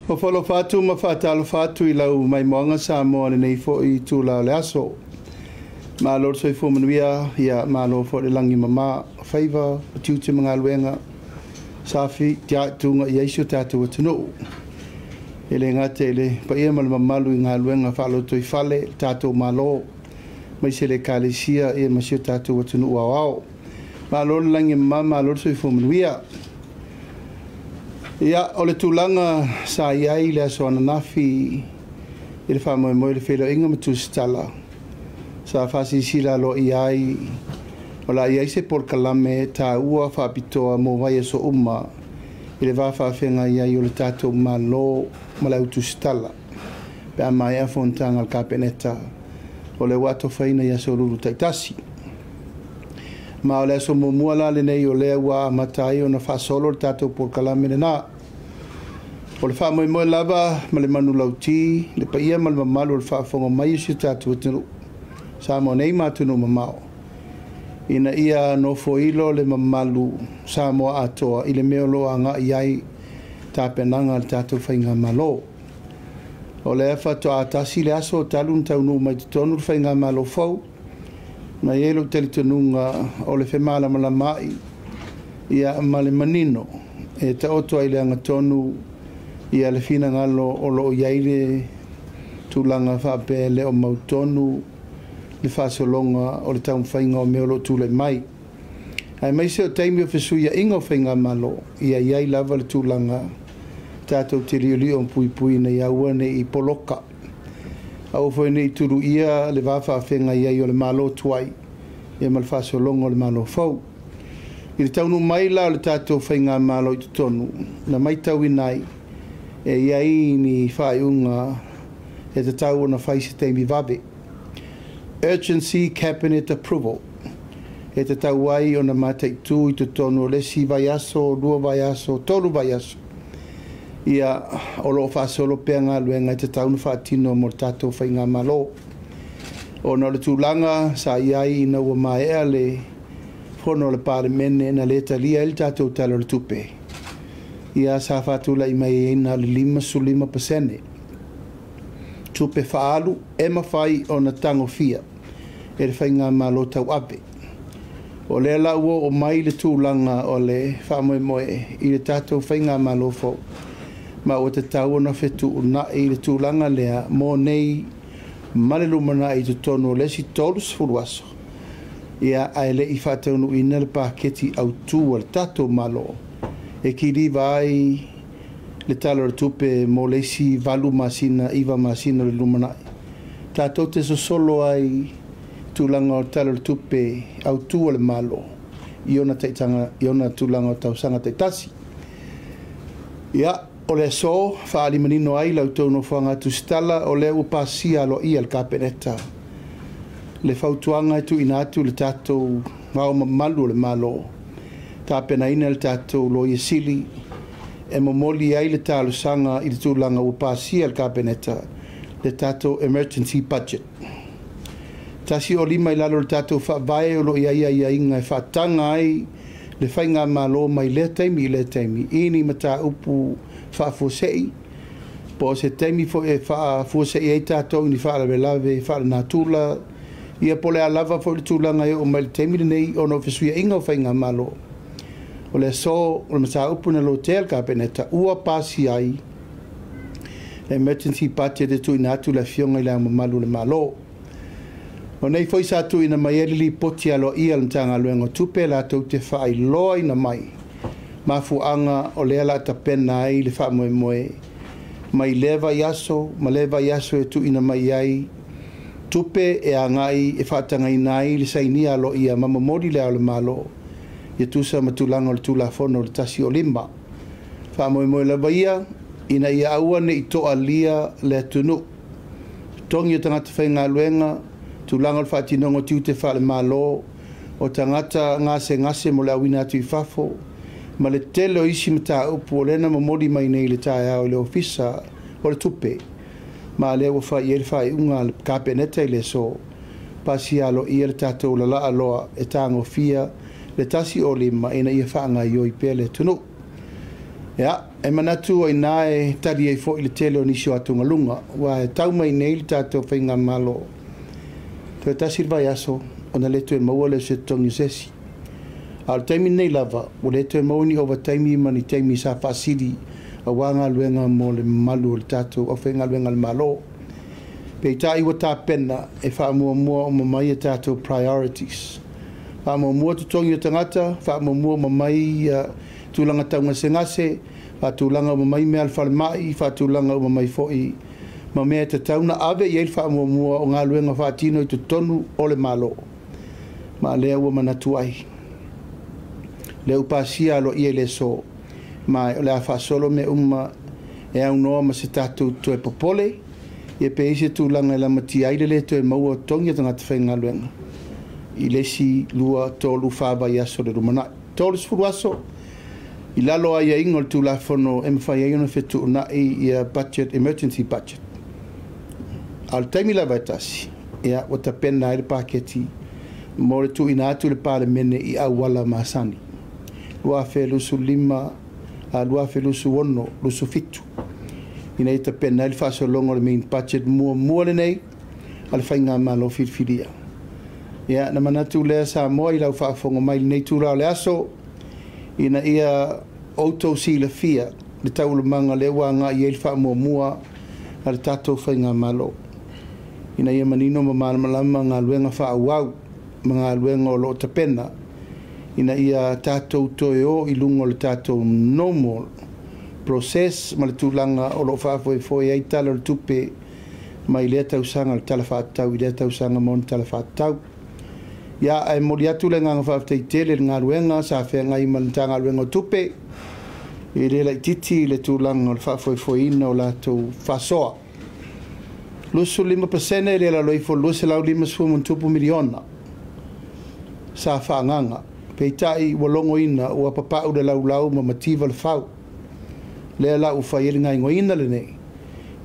Ofo atu ma faatalofa atu i lau maimoaga Samoa i lenei foi itula o le aso. Malo le soifua manuia, ia malo foi le lagi e mama, faiva, o tiute ma galuega sa fitaituga i ai si o tatou atunuu. E le gata i le paia ma le mamalu i galuega faalotoifale, le tatou Malo, aemaise le Ekalesia ma si o tatou atunuu aoao. Malo le lagi e mama, malo le soifua manuia. Ia, o le tulaga sa i ai le aso ananafi i le faamoemoe i le feiloaiga ma tusitala, sa faasilasila aloaia ai o le a i ai se polokalame taua faapitoa mo vaiaso uma i le va faafeagai ai o le tatou Malo ma le au tusitala pe a maea fonotaga a le Kapeneta o lea ua atofaina i aso Lulu taitasi. Ma o le aso muamua la lenei o lea ua amata ai ona faasolo le tatou polokalame lena. O le faamoemoe lava ma le manulauti, le paia ma le mamalu o le faafofoga mai o si o tatou atunuu, Samoa nei ma atunuu mamao, ina ia nofoilo le mamalu Samoa atoa i le mea o lo o agai ai tapenaga a le tatou Faigamalo. O lea faatoa tasi le aso talu ona taunuu mai totonu le Faigamalo fou, ma e i ai lou talitonuga o le femalamalamaai ia ma le manino e taoto ai le agatonu ia le finagalo o lo o i ai le tulaga faapea e le o mautonu le faasologa o le taumafaiga o mea o lo o tulai mai. Aemaise o taimi o fesuiaiga o Faigamalo, ia i ai lava le tulaga tatou te liolio ma puipui ina ia aua ne i poloka. Aua foi ne i tuluia le va faafeagai ai o le Malo tuai ia ma le faasologa o le Malo fou. I le taunuu mai la o le tatou Faigamalo i totonu, na matauina ai e i ai ni faaiuga e tatau ona fai se taimi vave. Urgency Cabinet Approval e tatau ai ona mataitu i totonu o le isi vaiaso, 2 vaiaso, 3 vaiaso, ia o lo o faasolo pea galuega e tatau ona faatino mo le tatou Faigamalo. Ona o le tulaga sa i ai ina ua maea le fono o le Palemene na le talia ai le tatou Tala o le Tupe, ia sa faatulai mai ai na o le 55% tupe faaalu e mafai ona tagofia e le Faigamalo tauave. O lea la ua oo mai le tulaga o le faamoemoe i le tatou Faigamalo fou, ma ua tatau ona fetuunai le tulaga lea mo nei ma le lumanai i totonu o le isi 30 aso, ia ae le i faataunuuina le paketi autu a le tatou Malo e kiliva ai le Tala o le Tupe mo le isi 8 masina, 9 masina o le lumanai. Tatou te sosolo ai tulaga o le Tala o le Tupe autu a le Malo i ona taitaga, i ona tulaga o tausaga taitasi. Ia, o le aso faalimanino ai lau tou nofoaga tusitala o lea ua pasia aloaia le Kapeneta le fautuaga e tuuina atu le tatou ao mamalu o le Malo, tapenaina le tatou Loia Sili e momoli ai le talosaga i le tulaga ua pasia le Kapeneta le tatou emergency budget. 105 i lalo o le tatou faavae o lo o i ai aiaiga e faataga ai le Faigamalo mai lea taimi i lea taimi i ni mataupu faafuasei, po o se taimi foi e faafuasei ai tatou i ni faalavelave faalenatura, ia po o le a lava foi le tulaga e oo mai le taimi lenei ona o fesuiaiga o Faigamalo. O le aso o le mataupu na lotea le Kapeneta ua pasia ai le emergency budget e tuuina atu le Afioga i le Ao Mamalu o le Malo. O nei foi sa tuuina mai ai le lipoti aloaia a le Matagaluega o Tupe latou te faailoaina mai mafuaaga o lea la tapena ai le faamoemoe mai lea vaiaso ma lea vaiaso e tuuina mai ai tupe e agai e faatagaina ai le sainia aloaia ma momoli le Ao o le Malo ia tusa ma tulaga o le Tulafono o le 105. Faamoemoe lava ia ina ia aua ne i toalia le atunuu. Totogi o tagata faigaluega, tulaga o le faatinoga o tiute faale-Malo, o tagata gasegase mo le auina atu i fafo, ma le tele o isi mataupu o lea na momoli mai nei le taeao i le Ofisa o le Tupe, ma lea ua fai i ai le faaiuga a le Kapeneta i le aso, pasia aloaia le tatou lalaa loa e tagofia le 105 ina ia faagaioi pea le atunuu. Ia, E manatu o iina e tali ai fo'i le tele o nisi o atugaluga, ua e tau mai nei le tatou faigamalo toe tasi le vaiaso ona le toe maua lea o se totogi o se isi. A o le taimi lenei lava ua le toe maua ni ovataimi ma ni taimi sa faasili auā galuega mo le mamalu o le tatou aufaigaluega a le Malo. Peitai ua tapena e faamuamua uma mai a tatou priorities. Faamuamua totogi o tagata, faamuamua uma mai tulaga taugasegase, faatulaga uma mai mea a le falemai, faatulaga uma mai foi ma mea e tatau ona ave i ai le faamuamua o galuega faatino i totonu o le Malo. Ma lea ua manatu ai, lea ua pasia aloaia i le aso, ma o le a faasolo mea uma e aunoa ma se tatou toe popole, ia pe i ai se tulaga e lamatia ai le lē toe maua o totogi o tagata faigaluega i le isi 2, 3, 4 vaiaso le lumanai. 30 aso i lalo o aiaiga o le Tulafono e mafai ai ona fetuunai ia budget, emergency budget. A o le taimi lava e tasi, ia ua tapena ai le paketi mo le tuuina atu i le Palemene i auala masani. 2025 a 2026, 27 ina ia tapena ai le faasologa o le main budget muamua lenei a le faigamalo filifilia. Ia, na manatu lea Samoa i lau faafofoga mai i lenei itula o le aso, ina ia outou silafia le taualumaga lea ua agai i ai le faamuamua a le tatou faigamalo, ina ia manino ma malamalama galuega faaauau ma galuega o lo o tapena ina ia tatou toe o i luga o le tatou normal process ma le tulaga o lo o faafoefoe ai Tala o le Tupe mai lea tausaga o le Tala Faatatau i lea tausaga ma ona Tala Faatatau. Ia, ae momoli atu le agaga faafetai tele i le galuega sa feagai ma le Matagaluega o Tupe, e le laitiiti le tulaga o le faafoefoeina o latou faasoa. 25% e le lalo ifo o le $250 miliona sa faaagaga, peitai ua logoina ua papau le laulau ma mativa le fau. Lea la ua fai ai le gaoioiga lenei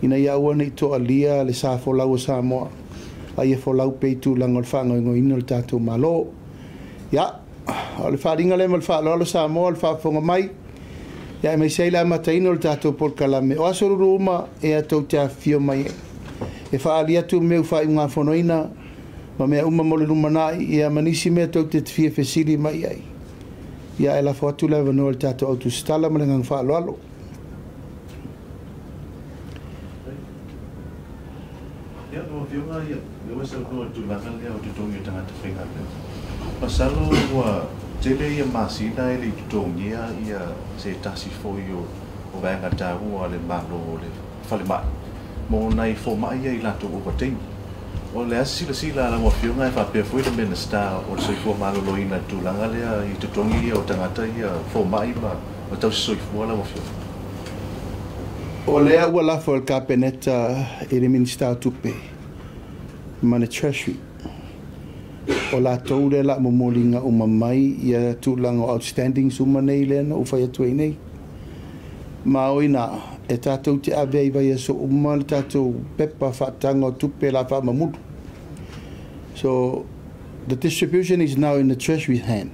ina ia aua ne i toalia le sa folau o Samoa, a ia folau pea i tulaga o le faagaoioiga o le tatou Malo. Ia, o le faaaliga lea ma le faaaloalo Samoa o le faafofoga mai, ia aemaise ai le amataina o le tatou polokalame. O aso lulu uma e tou te afifio mai ai e faaali atu mea ua faaiugafonoina ma mea uma mo le lumanai, ia ma nisi mea tou te fia fesili mai ai. Ia, e lafo atu le avanoa i le tatou autusitala ma le agaga faaaloalo. Ia, lau Afioga, ia, lea ua e saunoa i le tulaga lea o totogi o tagata faigaluega. Masalo ua tele ia masina e le i totogia ia se tasi foi o vaega taua a le Malo o le falemai mo nai fomai ia i latou ovataimi. O le a se silasila a lau Afioga e faapea foi le Minisita o le Soifua Maloloina i le tulaga lea i totogi ia o tagata ia fomai ma tausisoifua lau Afioga? O lea ua lafo e le Kapeneta i le Minisita o Tupe ma le Treasury, o latou lea o le a momoliga uma mai ia tulaga o outstandings uma nei lea na ou fai atu ai nei. Ma o iina e tatou te ave ai i vaiaso uma le tatou pepa faataga o tupe la faamamulu. So the distribution is now in the Treasury's hand.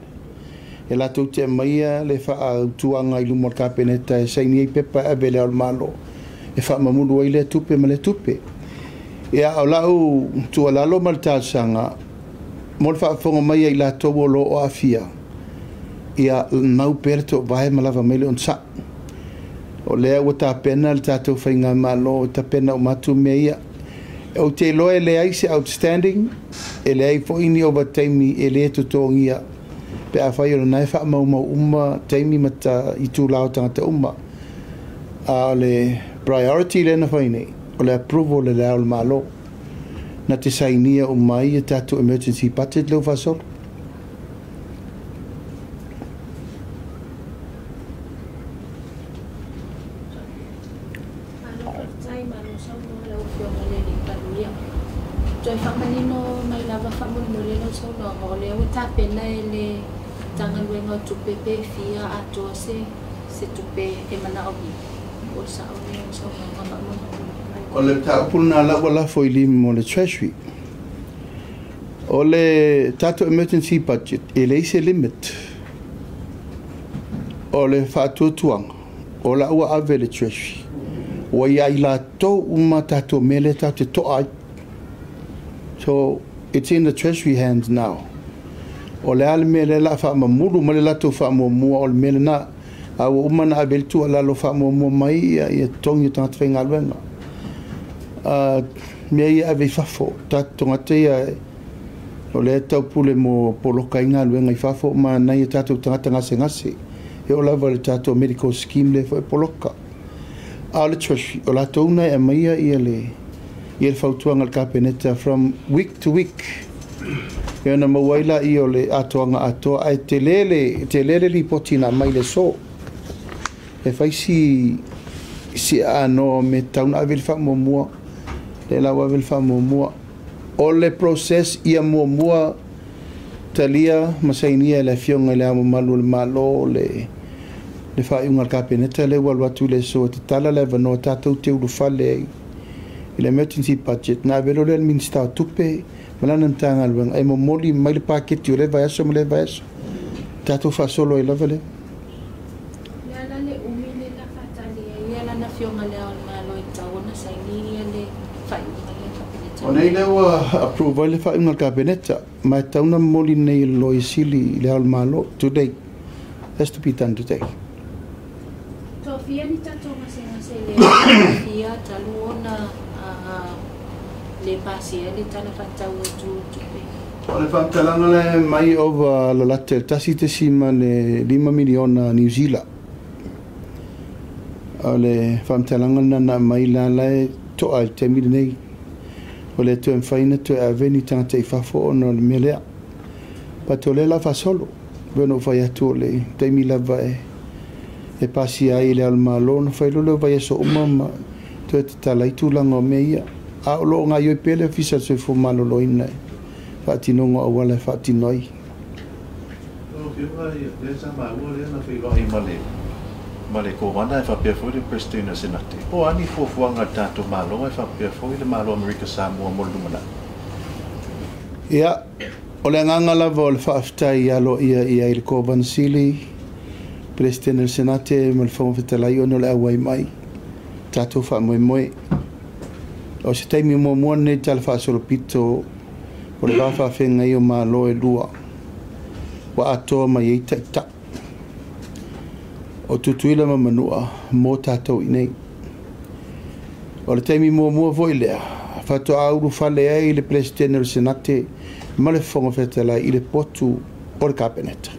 E latou te aumaia le faautuaga i luma o le Kapeneta e saini ai pepa e ave i Le Ao o le Malo e faamamulu ai lea tupe ma lea tupe. Ia, o lau tuualalo ma le talosaga mo le faafofoga mai ia i latou o lo o aafia, ia mau pea le toovae ma lava mai le onosai. O lea ua tapena le tatou faigamalo e tapena uma atu mea ia. Ou te iloa e leai se outstanding, e leai foi ni ovataimi e le totogia pe afai o lena e faamaumau uma taimi ma itula o tagata uma. A o le priority lea na fai nei, o le approval e Le Ao o le Malo na te sainia uma ai ia tatou emergency budget lea ua faasolo. Malo faafetai, malo saunoa lau Afioga i le Alii Palemia. Toe faamanino mai lava faamolemole lau saunoaga, o lea ua tapena e le Matagaluega o Tupe pe fia atoa se tupe e manaomia. Po o le sao lea o saunoaga faamolemole. O le mataupu lena la ua lafo i lima o le Treasury. O le tatou emergency budget e leai se limit. O le faatuatuaga O la ua ave le Treasury. Ua ia i latou uma tatou mea lea tatou te to'a ai. So it's in the Treasury hands now. O le a le mea lea o le a faamamulu mai le latou faamuamua, o le mea lena. A ua uma ona ave ai le tuualalo faamuamua mai ia totogi o tagata faigaluega. Mea ia ave i fafo, tatou tagata ia o lea e taupule mo poloka ai galuega i fafo ma nai o tatou tagata gasegase. E oo lava i le tatou medical scheme lea foi e poloka. A o le Treasury, o latou na e aumaia le fautuaga a le Kapeneta from week to week. E ona maua ai laia o le atoaga atoa, ae tele le lipoti na aumai i le aso. E fai si aanoa me tatau ona ave le faamuamua, lea la ua ave le faamuamua. O le process ia muamua talia ma sainia e le Afioga i le Ao Mamalu o le Malo le faaiuga a le Kapeneta lea ua alu atu i le aso e tatala le avanoa tatou te ulufale ai i le emergency budget. Na ave loa lea i le Minisita o Tupe ma lana Matagaluega e momoli mai le paketi o lea vaiaso ma lea vaiaso. Tatou faasolo ai lava lea. Le ala le umi le la faatali ai ia lana Afioga i le Ao o le Malo e tatau ona saini ia le faaiuga lea a le Kapeneta. O nei lea ua approve ai le faaiuga a le Kapeneta, ma e tatau ona momoli nei e le Loia Sili i le Ao o le Malo today. Has to be done today. Tofia ni tatou gasegase i le aofia talu ona le pasia le tala faatatau autu o tupe. O le faamatalaga lea e mai ova lalata i le 1.5 miliona Niu Sila. O le faamatalaga lena na aumai la la e to'a i le taimi lenei. O le toe mafai ona toe ave ni tagata i fafo ona o le mea lea. But o lea la faasolo. Pei ona ou fai atu o le taimi lava e pasia ai i le Ao o le Malo ona fai loa lea o vaiaso uma ma toe tatala ai tulaga o mea ia. A o lo o gaoioi pea le Ofisa o le Soifua Maloloina i faatinoga o auala e faatino ai. Lau Afioga, lea sa maua lea na feiloai ma le Kovana e faapea foi le President o le Senate. Po o a ni fuafuaga a le tatou Malo e faapea foi le Malo o Amerika Samoa mo le lumanai? Ia, o le agaga lava o le faafetai aloaia i ai i le Kovana Sili, Peresetene o le Senate ma le Fofoga Fetalai ona o le auai mai tatou faamoemoe. O se taimi muamua lenei i le tala faasolopito o le va faafeagai o Malo e lua ua atoa mai ai taitai o Tutuila ma Manua mo tatou i nei. O le taimi muamua foi lea faatoa ulufale ai le Peresetene o le Senate ma le Fofoga Fetalai i le potu o le Kapeneta.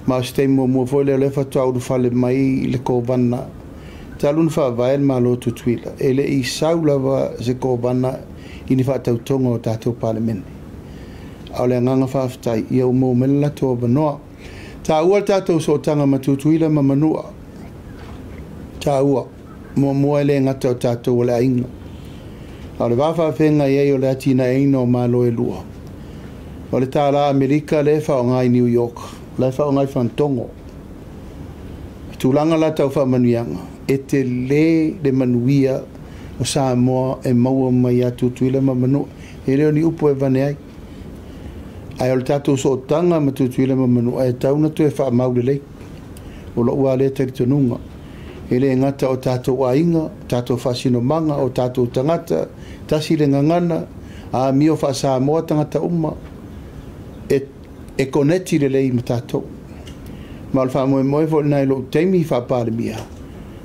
Ma o se taimi muamua foi lea o lea faatoa ulufale mai le Kovana talu na faavae le Malo o Tutuila. E le i sau lava se Kovana i ni faatautoga o tatou Palemene. A o le agaga faafetai ia ua maua mai le latou avanoa. Taua le tatou sootaga ma Tutuila ma Manua. Taua, muamua e le gata o tatou o le aiga. A o le va faafeagai ai o le atinaeina o Malo e lua. O le tālā Amerika lea e faaaoga i New York, la e faaaoga i Fantogo. I tulaga la tau faamanuiaga, e tele le manuia o Samoa e maua mai ia Tutuila ma Manua. E le o ni upu e avane ai. Ae o le tatou sootaga ma Tutuila ma Manua e tatau ona toe faamau lelei. O lou lava lea talitonuga. E le gata o tatou aiga, o tatou faasinomaga, o tatou tagata, tasi le gagana, amio faa-Samoa tagata uma, e koneti lelei ma tatou. Ma o le faamoemoe foi lena i lou taimi faa-Palemia,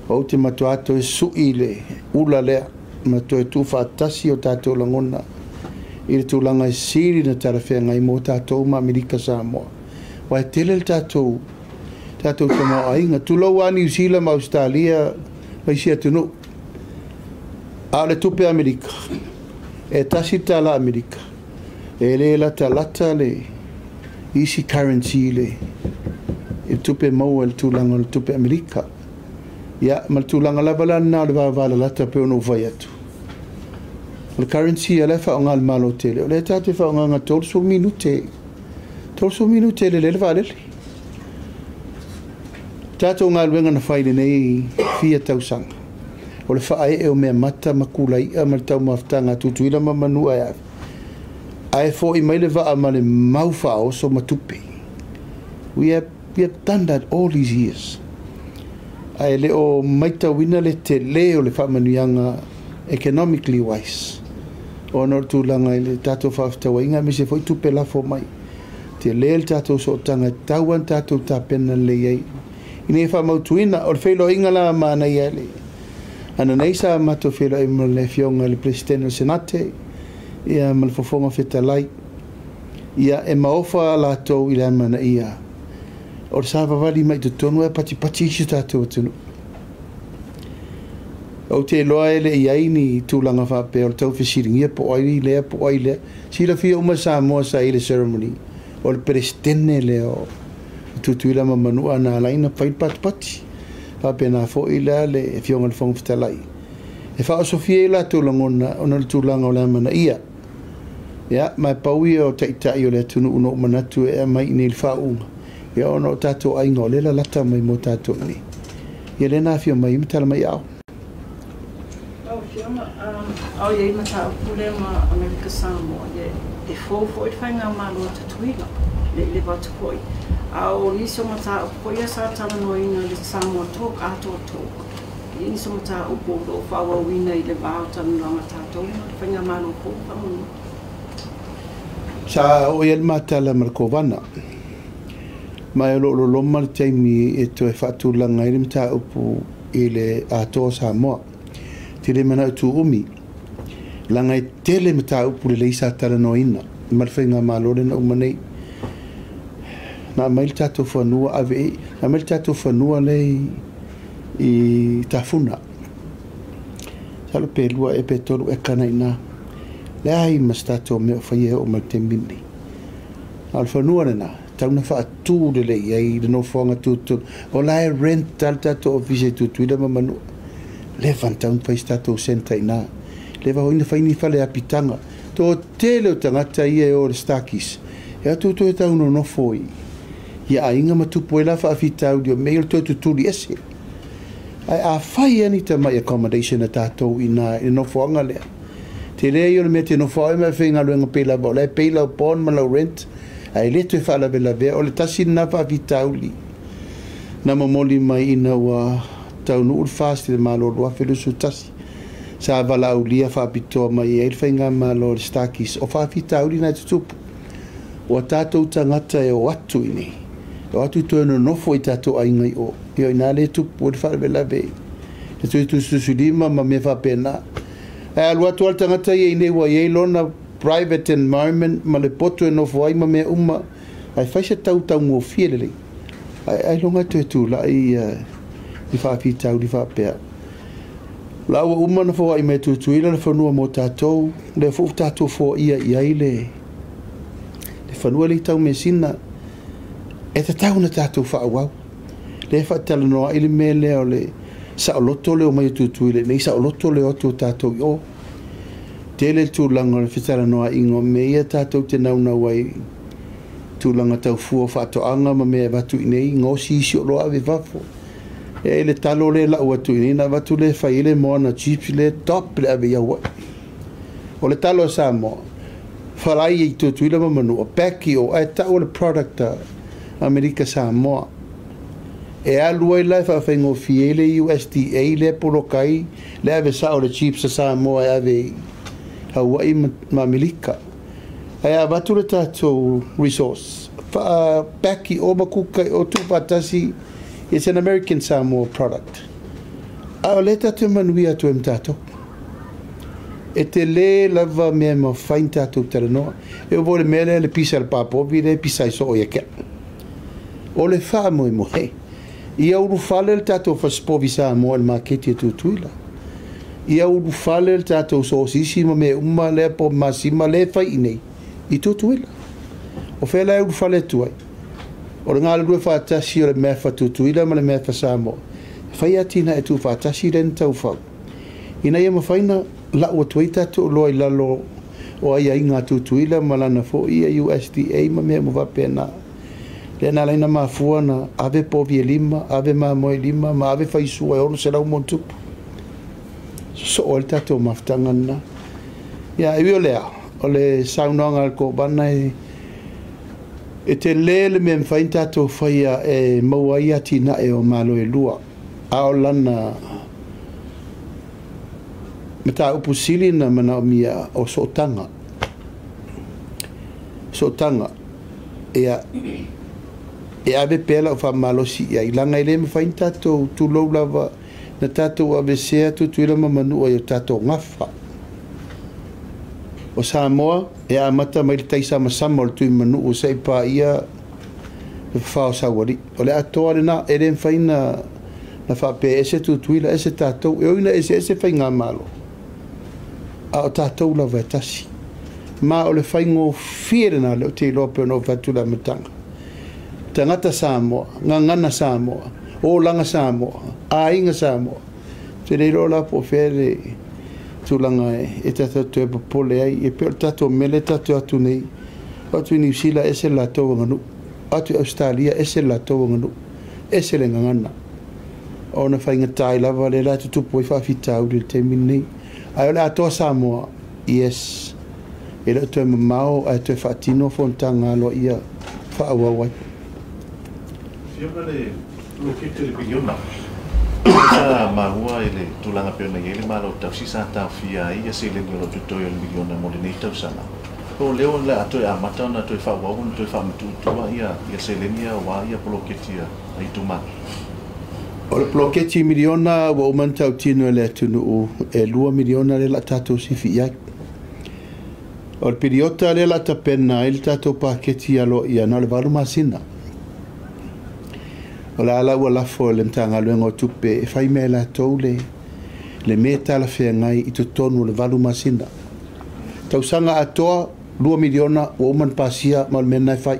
ou te matua toe sui le ula lea, ma toe tuufaatasi o tatou lagona i le tulaga e sili na talafeagai mo tatou ma Amerika Samoa. Aua e tele le tatou tamaoaiga. Tulou lava Niu Sila ma Ausetalia ma isi atunuu. A o le tupe Amerika, e tasi le tālā Amerika, e le latalata le isi currency i le tupe maua i le tulaga o le tupe Amerika. Ia, ma le tulaga lava la lena o le vavalalata pei ona ou fai atu. O le currency lea e faaaoga e le Malo tele, o lea tatou te faaaogaina 30 minute. 30 minute e lelei le vaalele. Tatou galuega na fai lenei fia tausaga. O le faaee o mea mata ma kulaia ma le taumafataga a Tutuila ma Manua e ave. Ae foi mai le vaa ma le mau faaoso ma tupe. We have done that all these years. Ae le o matauina le tele o le faamanuiaga economically wise ona o le tulaga i le tatou faafetauaiga aemaise foi tupe lafo mai. Tele le tatou sootaga e tatau ona tatou tapena lelei ai ina ia faamautuina. O le feiloaiga la manaia le ananei sa matou feiloai ma le Afioga i le Peresetene o le Senate ia ma le Fofoga Fetalai. Ia e maofa latou i le amanaia o le savavali mai totonu e patipati isi tatou atunuu. Ou te iloa e le i ai ni tulaga faapea o le taufesiligia po o ai lea po o ai lea. Silafia uma Samoa sa i le ceremony o le Peresetene lea o Tutuila ma Manua na ala ai ona fai le patipati. Faapena foi la le Afioga i le Fofoga Fetalai. E faaosofia ai latou lagona ona o le tulaga o le amanaia. Ia, ma e pau ia o taitai o le atunuu na ou manatu e aumai i nei i le faauuga, ia ona o tatou aiga o lea e lalata mai mo tatou nei. Ia lea na afio mai ai ma tala mai ao. Lau Afioga, a o i ai mataupu lea ma Amerika Samoa, ia e fou foi le faigamalo a Tutuila, le i leva atu foi. A o nisi o mataupu foi ia sa talanoaina i le Samoa Talk, Atoa Talk, e i ai nisi o mataupu o lo o faaauauina i le va o talanoaga a tatou ma le faigamalo fou faamolemole. Sa oo i ai le matala ma le Kovana, ma o lo o loloma le taimi e toe faatulaga ai le mataupu i le Atoa o Samoa. Te le manao tuumi, leaga e tele mataupu lelei sa talanoaina ma le faigamalo lea na uma nei. Na aumai le tatou fanua ave i, na aumai le tatou fanua lea i Tafuna. Masalo pe 2 ea pe 3 eka na i ina. Leai ma se tatou mea o faia e oo mai le taimi lenei. A o le fanua lena, tau na faatu lelei ai le nofoaga tutotonu. O la e rent lava le tatou ofisa i Tutuila ma Manua. Leva ona tau na fai se tatou centre i ina. Leva foi na fai ni fale apitaga. Toatele o tagata ia e o i le Starkeys, e atu toe tau nonofo i aiga ma tupu ai la faafitauli o mea ia o le toe tutuli ese. Ae a fai lava ni tamai accommodation a tatou i ina i le nofoaga lea, tele ia o le mea e te nofo ai ma e faigaluega pei lava o la e pay lau bond ma lau rent, ae le toe faalavelavea. O le tasi lena faafitauli na momoli mai ina ua taunuu le FAST i le Malo 2021. Sa valaaulia faapitoa mai ai le faigamalo o le Starkeys o faafitauli na e tutupu. Ua tatou tagata e o atu i nei, e o atu toe nonofo i tatou aiga i o. Ia o ina le tupu ai le faalavelave i le toe tusitusilima ma mea faapena. Ae alu atu lava le tagata ia i nei ua i ai lona private environment ma le poto e nofo ai ma mea uma, ae fai se tau taugofie lelei. Ae ailoga e toe tulai i faafitauli faapea. La ua uma ona foai mai e Tutuila le fanua mo tatou, lea foi ua tatou foaia i ai le fanua lea i Taumeasina, e tatau ona tatou faaauau. Lea e faatalanoa ai le mea lea o le saoloto le omai o Tutuila i nei, saoloto le o atu o tatou i o. Tele le tulaga o le fetalanoaiga o mea ia tatou te naunau ai tulaga tau fua faatoaga ma mea e avatu i nei, gaosi isi o loa ave i fafo. E le talo le lau atu i nei, na avatu le fai ai le moana chips le top le ave i Hawaii. O le talo a Samoa, falai i Tutuila ma Manua, pack i o, ae tau o le product a Amerika Samoa. E alu ai la e faafaigofie ai le USDA lea poloka ai le ave sao le chips a Samoa e ave i Hawaii ma Amerika. Ae avatu le tatou resource, faa-pack i o ma kuka i o tuufaatasi, it's an American Samoa product. A o lea tatou te manuia atu ai ma tatou. E tele lava mea e mafai ona tatou talanoa. E oo foi i le mea lea le pisa a le papovi lea e pisa ai soo ia te au. O le faamoemoe, ia ulufale le tatou fasipovi Samoa i le maketi e Tutuila. Ia ulufale le tatou sosisi ma mea uma lea po masima lea e fai i nei i Tutuila. O fea la e ulufale atu ai? O le galulue faatasi o le MEFA Tutuila ma le MEFA Samoa. E fai atinae tuufaatasi lea na taufau, ina ia mafai ona lau atu ai tatou oloa i lalo o aiaiga a Tutuila ma lana foi ia USDA ma mea uma faapena. Lea na ala ai ona mafua na ave povi e 5, ave mamoe e 5, ma ave faisua e 600 ma ona tupu. Sosoo ai le tatou mafutaga lena. Ia, e ui o lea, o le saunoaga a le Kovana e tele le mea mafai ona tatou faia e maua ai atinae o Malo e lua. A o lana mataupu sili na manaomia o sootaga. Sootaga ia e ave pea lau faamalosi i ai laga e lē mafai ona tatou tulou lava na tatou avesea Tutuila ma Manua i o tatou gafa. O Samoa e amata mai le taisamasama o le Tuimanuu seʻi paia le fafao saualiʻi. O le atoa lena e lē mafai na faapea ese Tutuila ese tatou e ui na eseese faigamalo a o tatou lava e tasi. Ma o le faigofie lena lea ou te iloa pei ona ou fai atu i le amataga. Tagata Samoa, gagana Samoa, olaga Samoa, aiga Samoa. Ou te le iloa la po o fea le tulaga e tatou toe popole ai. E pei o le tatou mea lea tatou te o atu nei, o atu i Niu Sila ese le latou aganuu, o atu i Ausetalia ese le latou aganuu, ese le gagana. Ona faigata ai lava lea la e tutupu ai faafitauli i le taimi lenei. Ae o le atoa Samoa, yes, e le o toe mamao ae toe faatino fonotaga aloaia faaauau ai. Afioga le poloketi o le miliona, lea sa maua i le tulaga pei ona i ai le Malo Tausi sa taofia ai ia seleni o lo o totoe o le miliona mo lenei tausaga. Po o lea o le a toe amata ona toe faaauau ona toe faamatuutua ia seleni ia aua ia poloketi a itumalo. O le poloketi miliona ua uma ona tautino e le atunuu e $2 miliona lea o le a tatou sifi i ai. O le piliota lea o le a tapena ai le tatou paketi aloaia na o le 8 masina. O le ala ua lafo e le Matagaluega o Tupe e fai mea e latou le mea talafeagai i totonu o le 8 masina. Tausaga atoa $2 miliona ua uma ona pasia ma o le mea lena e fai.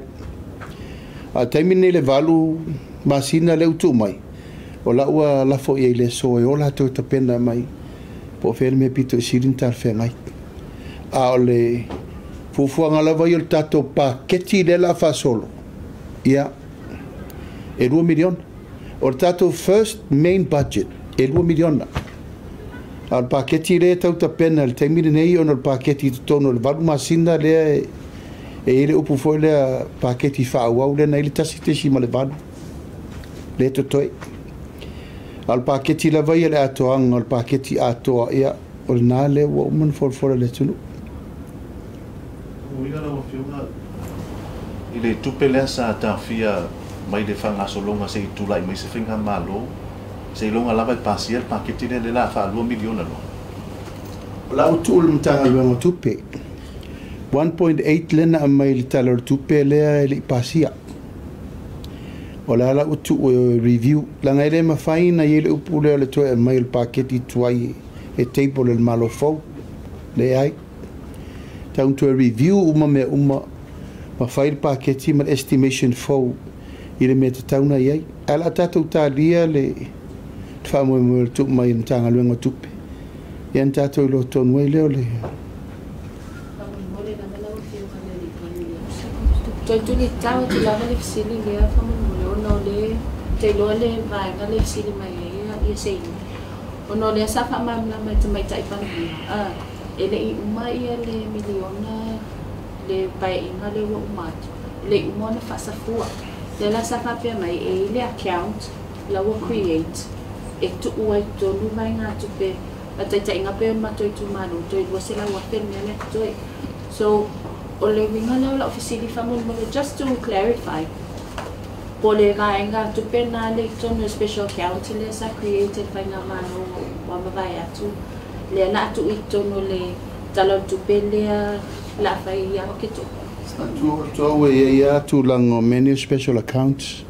A o le taimi lenei i le 8 masina lea ua tuu mai, o la ua lafo i ai i le aso e o latou e tapena mai po o fea le mea pito i sili ona talafeagai. A o le fuafuaga lava ia o le tatou paketi lea o le a faasolo, ia, e $2 miliona. O le tatou first main budget e $2 miliona. A o le paketi lea e tau tapena i le taimi lenei ona o le paketi i totonu o le 8 masina lea e i ai le upu foi lea paketi faaauau lea na i ai le 1.8 lea e totoe. A o le paketi lava ia le atoaga o le paketi atoa, ia, o lena lea ua uma ona folafola i le atunuu. O uiga lau Afioga i le tupe lea sa taofia mai le faagasologa se i tulai mai se faigamalo, seiloga lava e pasia le paketi lea, lea o le a faa-2 miliona loa. O la ua tuu i le Matagaluega o Tupe 1.8 lea na aumai i le Tala o le Tupe lea e le i pasia. O la ua tuu e review, leaga e le mafai ona i ai le upu lea o le toe aumai o le paketi tuai e table e le Malo fou. Leai. Tau ona toe review uma mea uma ma fai le paketi ma le estimation fou i le mea tatau ona i ai. Ae o le a tatou talia le faamoemoe o le tuu mai e le Matagaluega o Tupe. Ia ona tatou iloa tonu ai lea o le Faamolemole lava lau Afioga i le Alii Palemia. Toe tulitao atu lava le fesili lea faamolemole ona o le te iloa le vaega le fesili mai ai ia Seini. Ona o lea sa faamalamalama e Tamaitai Palemia e le i uma ia le miliona le paeaiga lea ua uma atu, e le i uma ona faasafua. Lea la sa faapea mai e i le account la ua create e tuu ai totonu vaegatupe a taitaiga pei o le matou itumalo toe 200,000 le mea lea totoe. So o le uiga lea o lau fesili faamolemole just to clarify po o le vaega tupe na le i totonu o special account lea sa create e le faigamalo ua mavae atu lea la a tuu i totonu o le Tala o le Tupe lea la a fai ia Oketopa. Tua e i ai lava tulaga o mea nei o special accounts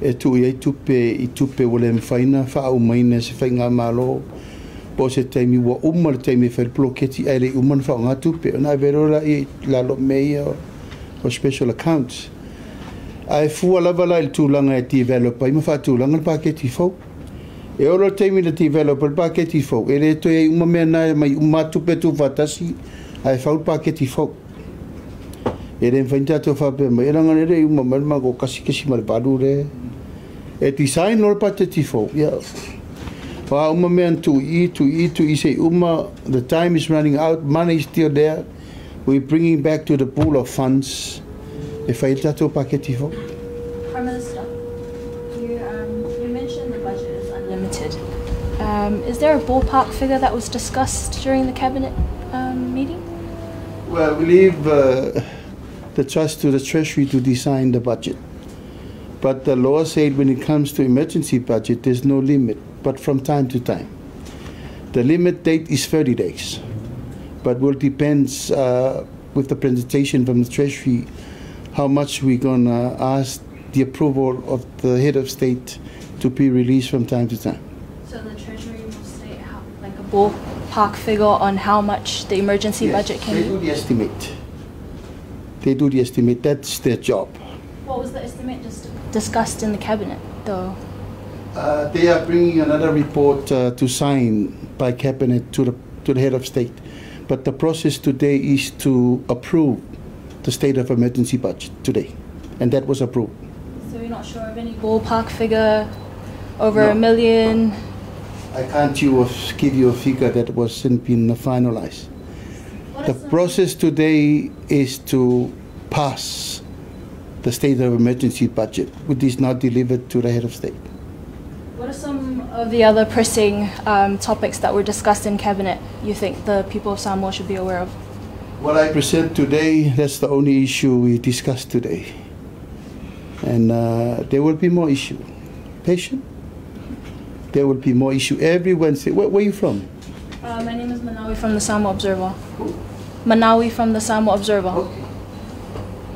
e tuu i ai tupe i tupe ua le mafai ona faaaumaina e se faigamalo po o se taimi ua uma le taimi e fai le poloketi ae le i uma ona faaaoga tupe ona ave loa lea i lalo o mea ia o special accounts. Ae fua lava la i le tulaga e develop ai ma faatulaga le paketi fou. E oo loa le taimi na develop ai le paketi fou, e le toe i ai uma mea na e aumai uma lava tupe tuufaatasi ae fau le paketi fou. E le mafai ona tatou faapea mai, e leaga e le i uma mai le matou 1.8 lea. E design loa le paketi fou, ia, o a uma mea na tuu i i, tuu i i, tuu i i se i uma, the time is running out, money is still there, we bringing back to the pool of funds e fai ai le tatou paketi fou. Prime Minister, you mentioned the budget is under Is there a ballpark figure that was discussed during the cabinet meeting? Well, we leave the trust to the Treasury to design the budget. But the law said when it comes to emergency budget, there's no limit, but from time to time. The limit date is 30 days, but will depends with the presentation from the Treasury how much we're going to ask the approval of the head of state to be released from time to time. So the Treasury will state how, like a ballpark figure on how much the emergency Yes, budget can they be? do the estimate. They do the estimate. That's their job. What was the estimate just discussed in the cabinet, though? They are bringing another report to sign by cabinet to the head of state. But the process today is to approve the state of emergency budget today. And that was approved. So you're not sure of any ballpark figure, over No. a million? I can't give you a figure that wasn't been finalized. What The is the process today is to pass the state of emergency budget, which is not delivered to the head of state. What are some of the other pressing topics that were discussed in cabinet you think the people of Samoa should be aware of? What I present today, that's the only issue we discussed today. And there will be more issue. Patient? There will be more issue every Wednesday. Where are you from? My name is Manawi from the Samoa Observer. Who? Manawi from the Samoa Observer. Okay.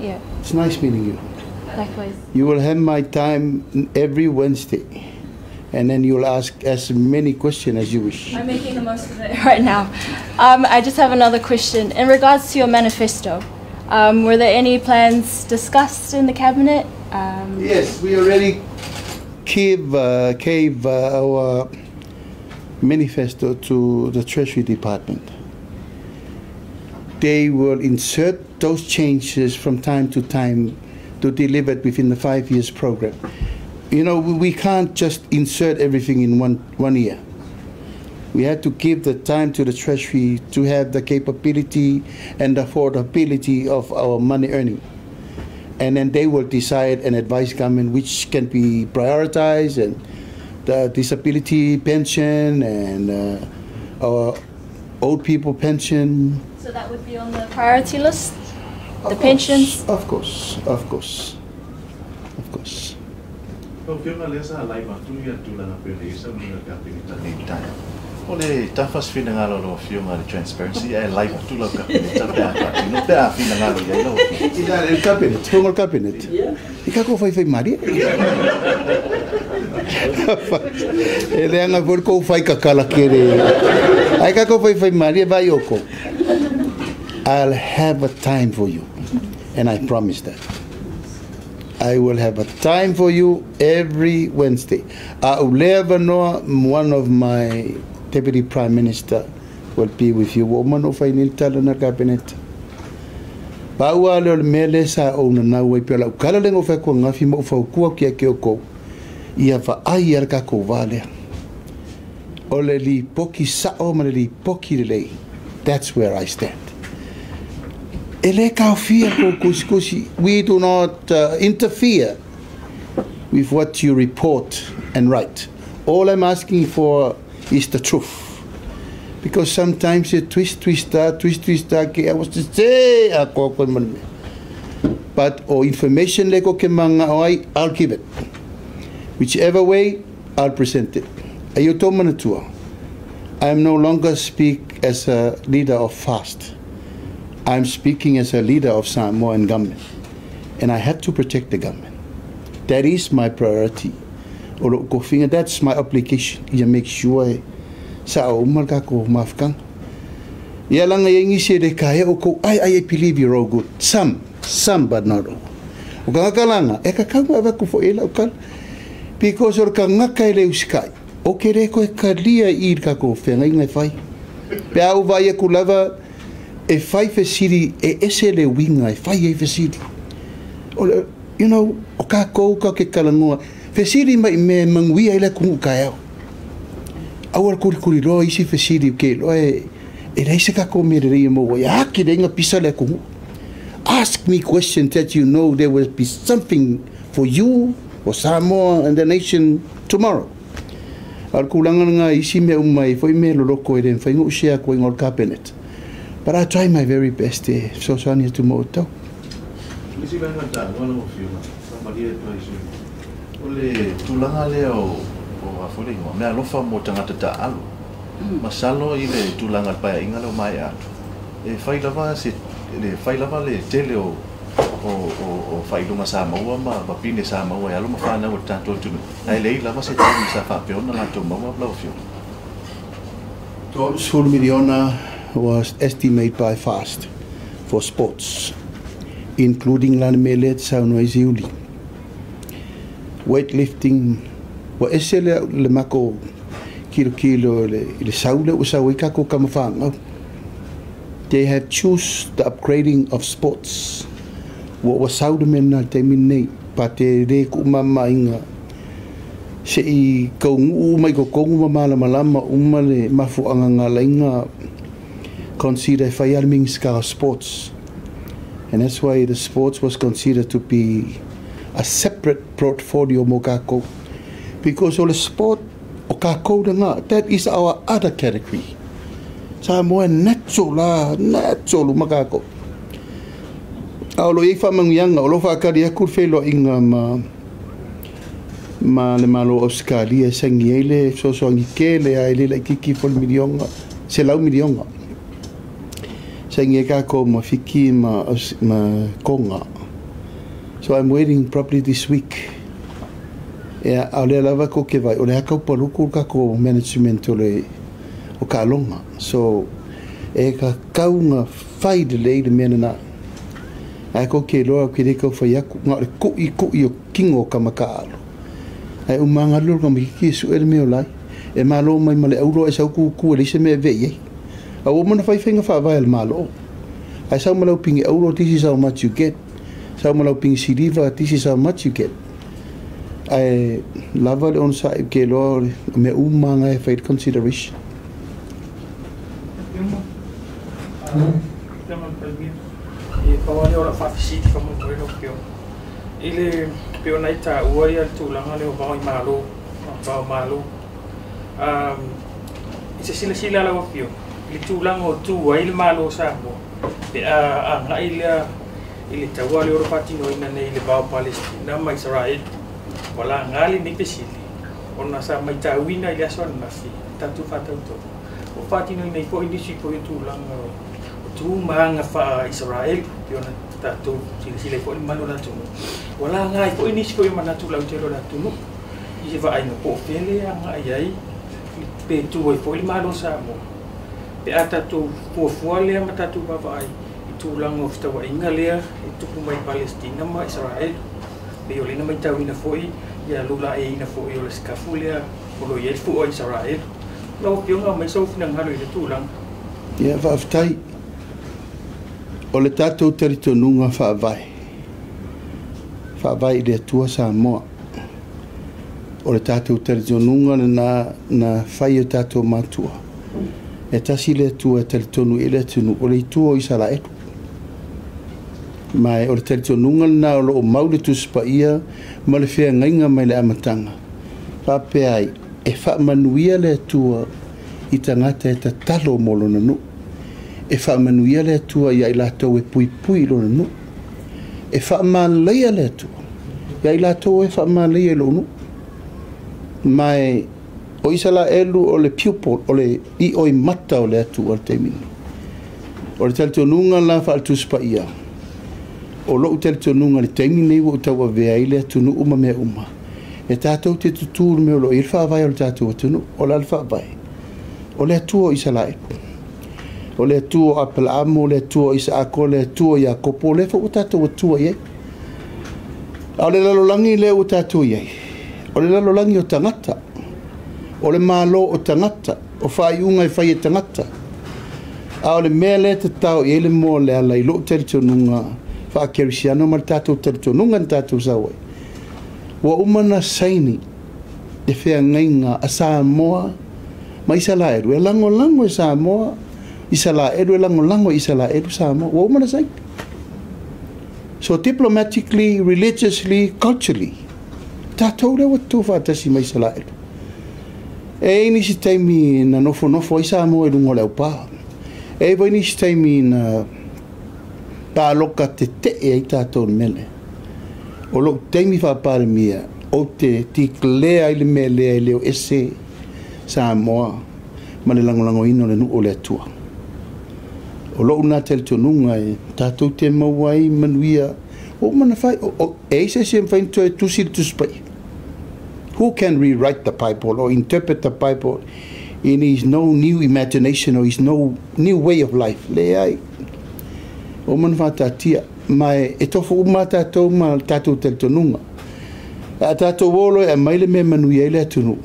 Yeah. It's nice meeting you. Likewise. You will have my time every Wednesday, and then you'll ask as many questions as you wish. I'm making the most of it right now. I just have another question. In regards to your manifesto, were there any plans discussed in the cabinet? Yes, we already gave our manifesto to the Treasury Department. They will insert those changes from time to time to deliver it within the 5 years program. We can't just insert everything in one year. We had to give the time to the Treasury to have the capability and affordability of our money earning. And then they will decide and advise government which can be prioritized, and the disability pension and our old people pension. So that would be on the priority list? Of The course, pensions? Of course, of course, of course. Lau Afioga lea sa alai matu ia tulaga pei ona i ai saunoaga a le Kapeneta nei taeao. O le tafa se finagalo o lau Afioga i le transparency, ae live atu lau Kapeneta pe a faatino, pe a finagalo i ai lau Afioga. I la le cabinet, fongo le cabinet. Yeah. I ka ko whai whai mari. E le anga fo ko whai kakala kere. Ai ka ko whai whai mari e vai oko. I'll have a time for you, and I promise that. I will have a time for you every Wednesday. One of my deputy prime minister will be with you. Woman of Fainil Talana cabinet. Paua le o mele sa o na nau e pela. Kala lengo whai kua ngafi mo whau kua kia ke o kou. Ia wha ai ara ka kou wālea. O le li poki sa o ma le li poki le lei. That's where I stand. E le kao fia ko kusi kusi. We do not interfere with what you report and write. All I'm asking for is the truth. Because sometimes you twist, twist, twist, twist, ke I was to say, a ko ko man. But o information le ko ke manga o ai, I'll give it. Whichever way, I'll present it. Ayo tō manatua. I am no longer speak as a leader of FAST. I'm speaking as a leader of Samoan government, and I had to protect the government. That is my priority. O lo ko finga, that's my obligation. Ia make sure sa o umal ka ko mafkang. Ia langa ia ngisi le ka he o ko, I believe you're all good. Some, some but not all. O ka ngaka langa, e ka kau ma ku fo e lau kala. Because o ka ngaka e le usikai. O ke re koe ka lia i ka ko whenga inga e whai. Pe au vai e ku lava, e whai whesiri, e ese le winga, e whai e whesiri. O le, you know, o ka kou ka ke kalangoa. Whesiri mai me manguia i le kungu ka eo. Aua kuri kuri loa isi whesiri ke loa e, e reise ka kou mere rei mo, e haki re inga pisa le kungu. Ask me questions that you know there will be something for you, for Samoa and the nation tomorrow. A o le kulaga lena i isi mea uma e foi mea loloko e le mafai ona ou share atu ai i o le Cabinet. But I try my very best e fesoasoani atu mo outou. Le isi vaega taua lau Afioga, faamalie atu ai i sui usufono, o le tulaga lea o a foi le igoa, meaalofa mo tagata taaalo. Masalo i le tulaga o le Paeaiga lea ua maea atu, e fai lava se le fai lava le tele o faailoga sa maua ma pine sa maua e alo ma fanau a le tatou atunuu, ae leai lava se taimi sa faapea ona latou maua lau Afioga. $30 miliona was estimated by FAST for sports, including la le mea lea e te saunoa ai Siuli. Weightlifting, ua ese le, le mako kilokilo i le sau lea ua sau ai kākou tama fanau. They have choose the upgrading of sports. Ua sau le mea lena i le taimi lenei, pa te le kuumamaiga se i kaunuu uma i totonu ma malamalama uma le mafuaaga na ala ai ona consider e fai lava le Minisita o Sports. And that's why the sports was considered to be a separate portfolio mo kākou. Because o le sport o kākou lena, that is our other category. Samoa e natural la, natural uma kākou. A o lo o i ai faamanuiaga, o lo o faatali atu le feiloaiga ma le Malo o Ausetalia e saini ai le fesoasoani tele lava e le laitiiti ifo i le miliona, $100 miliona. Saini ai kākou ma Fiti ma Tonga. So I'm waiting probably this week. Ia, a o lea lava tou te vaai, o lea tau paluku le tatou management o le o taaloga. So, e tatau ona fai lelei le mea lena. Ae tou te iloa ou te le tau fai atu, na o le tuitui o tino o tama taaalo. Ae uma lava alu le tamaitiiti e sue le mea o la ai. E malo mai ma le auro ae sau tutu e leai se mea e ave i ai. A ua uma ona fai faiga faavae a le Malo. Ae sau ma lau pine auro, this is how much you get. Sau ma lau pine siliva, this is how much you get. Ae lava le onosai ou te iloa o le mea uma lava e fai le consideration. Afioga i le Palemia, e pau lava lea o lau faafesili faamolemole lau Afioga. I le pei ona e taua le tulaga lea o vao i Malo, vao Malo. I se silasila a lau Afioga i le tulaga o tu ai le Malo o Samoa pe a agai lea i le taua lea o lo o faatinoina nei i le va o Palesitina ma Isaraelu. Ua laga lenei fesili ona sa matauina i le aso ananafi tatou faatautoga o faatinoina ai foi nisi foi o tulaga o tu ma aga faa-Isaraelu pei ona tatou silasila ai foi i le mamalu o le atunuu. Ua laga ai foi nisi foi o manatu lautele o le atunuu i se vaaiga po o fea lea e agai ai pe tu ai foi le Malo o Samoa pe a tatou fuafua lea ma tatou vaavaai i tulaga o fetauaiga lea e tupu mai Palesitina ma Isaraelu. Pei o lea na matauina foi ia lulaeina foi o le sikafu lea o lo o i ai le fua o Isaraelu. Lau Afioga, aumai sou finagalo i le tulaga. Ia, faafetai. O le tatou talitonuga faavae, faavae i le Atua Samoa. O le tatou talitonuga lena na fai e o tatou matua. E tasi le Atua e talitonu i ai le atunuu, o le Atua o Isaraelu. Ma o le talitonuga lena o lo o mau le Tusi Paia ma le feagaiga mai le amataga. Faapea ai, e faamanuia le Atua i tagata e tatalo mo lona nuu. E faamanuia le Atua ia i latou e puipui i lona nuu. E faamalaia le Atua ia i latou e faamalaia i lou nuu. Ma o Isaraelu o le pupil, o le ioimata o le Atua i le taimi nei. O le talitonuga la faale-Tusi Paia, o lou talitonuga i le taimi nei ua ou tauavea ai le atunuu ma mea uma, e tatou te tutū i le mea o lo o i ai le faavae o le tatou atunuu. O le a le faavae? O le Atua o Isaraelu. O le Atua o Aperaamo, o le Atua o Isaako, o le Atua o Iakopo, o lea foi ua tatou Atua i ai. A o le lalolagi lea ua tatou i ai, o le lalolagi o tagata, o le Malo o tagata, o faaiuga e fai e tagata. A o le mea lea e tatao i ai le moa o le ala i lou talitonuga faakerisiano ma le tatou talitonuga na tatou sau ai, ua uma ona saini le feagaiga a Samoa ma Isaraelu e lagolago e Samoa Isaraelu, e lagolago e Isaraelu Samoa. Ua uma ona saini. So diplomatically, religiously, culturally, tatou lea ua tutu faatasi ma Isaraelu. E i ai nisi taimi na nofonofo ai Samoa i luga o le aupā. E i ai foi nisi taimi na paloka tetee ai tatou i le mea lea. O lou taimi faa-Palemia, ou te declare ai le mea lea e le o ese Samoa ma le lagolagoina o le nuu o le Atua. O lou lena talitonuga e tatou te maua ai manuia ua uma ona fai. E i ai se isi e mafai ona toe tusi le Tusi Paia? Who can rewrite the Bible or interpret the Bible in his no new imagination or his no new way of life? Leai. Ua uma ona faataatia. Ma e tofu uma tatou ma le tatou talitonuga. A tatou o loa e aumai le mea e manuia ai le atunuu,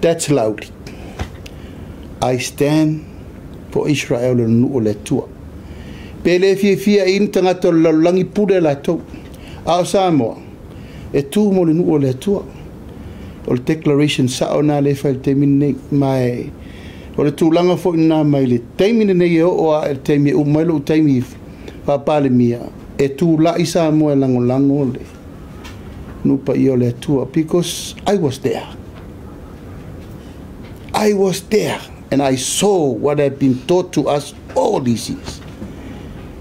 that's Laauli. I stand for Israel le nuu o le Atua. Pe le fiafia i ni tagata o le lalolagi pule latou. A o Samoa, e tu mo le nuu o le Atua. O le declaration sao na le fai i le taimi lenei. Ma e, o le tulaga foi lena mai le taimi lenei e oo lava i le taimi e uma ai lou taimi faa-Palemia, e tulai Samoa e lagolago le nuu paia o le Atua. Because I was there. I was there and I saw what had been taught to us all these years.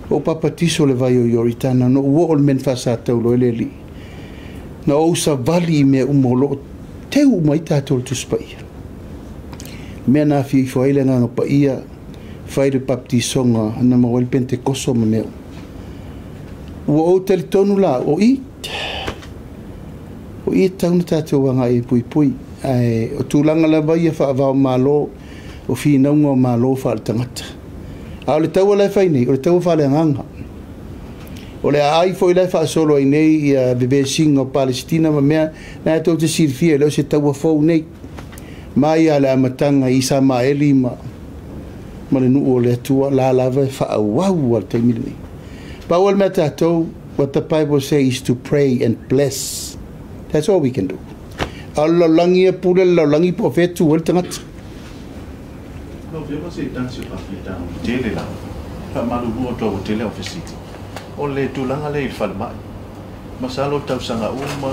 Ua ou papatiso i le vai o Ioritana, na ou oo i le mea na faasataulo ai le Alii. Na ou savali i mea uma o lo o teu uma ai tatou i le Tusi Paia. Le mea na afio ifo ai le Agaga Paia, fai le baptisoga na maua ai le Pentekoso ma mea uma. Ua ou talitonu la, o i, o i e tatau ona tatou agai e puipui. Ae o tulaga lava ia faava-o-Malo, o finauga o Malo faale-tagata. A o le taua la e fai nei, o le taua faaleagaga. O le aai foi la e faasolo ai nei ia vevesiga o Palesitina ma mea, na e tou te silafia e le o se taua fou nei. Mai lava i le amataga i Isamaeli ma ma le nuu o le Atua, la lava e faaauau lava i le taimi lenei. Pau o le mea tatou, what the Bible say is to pray and bless. That's all we can do. A o le lalolagi ia, pule le lalolagi po o fea e tu ai le tagata. Lau Afioga se tasi o faafitauli tele lava, faamalulu atu au tele au fesili. O le tulaga lea i le falemai, masalo tausaga uma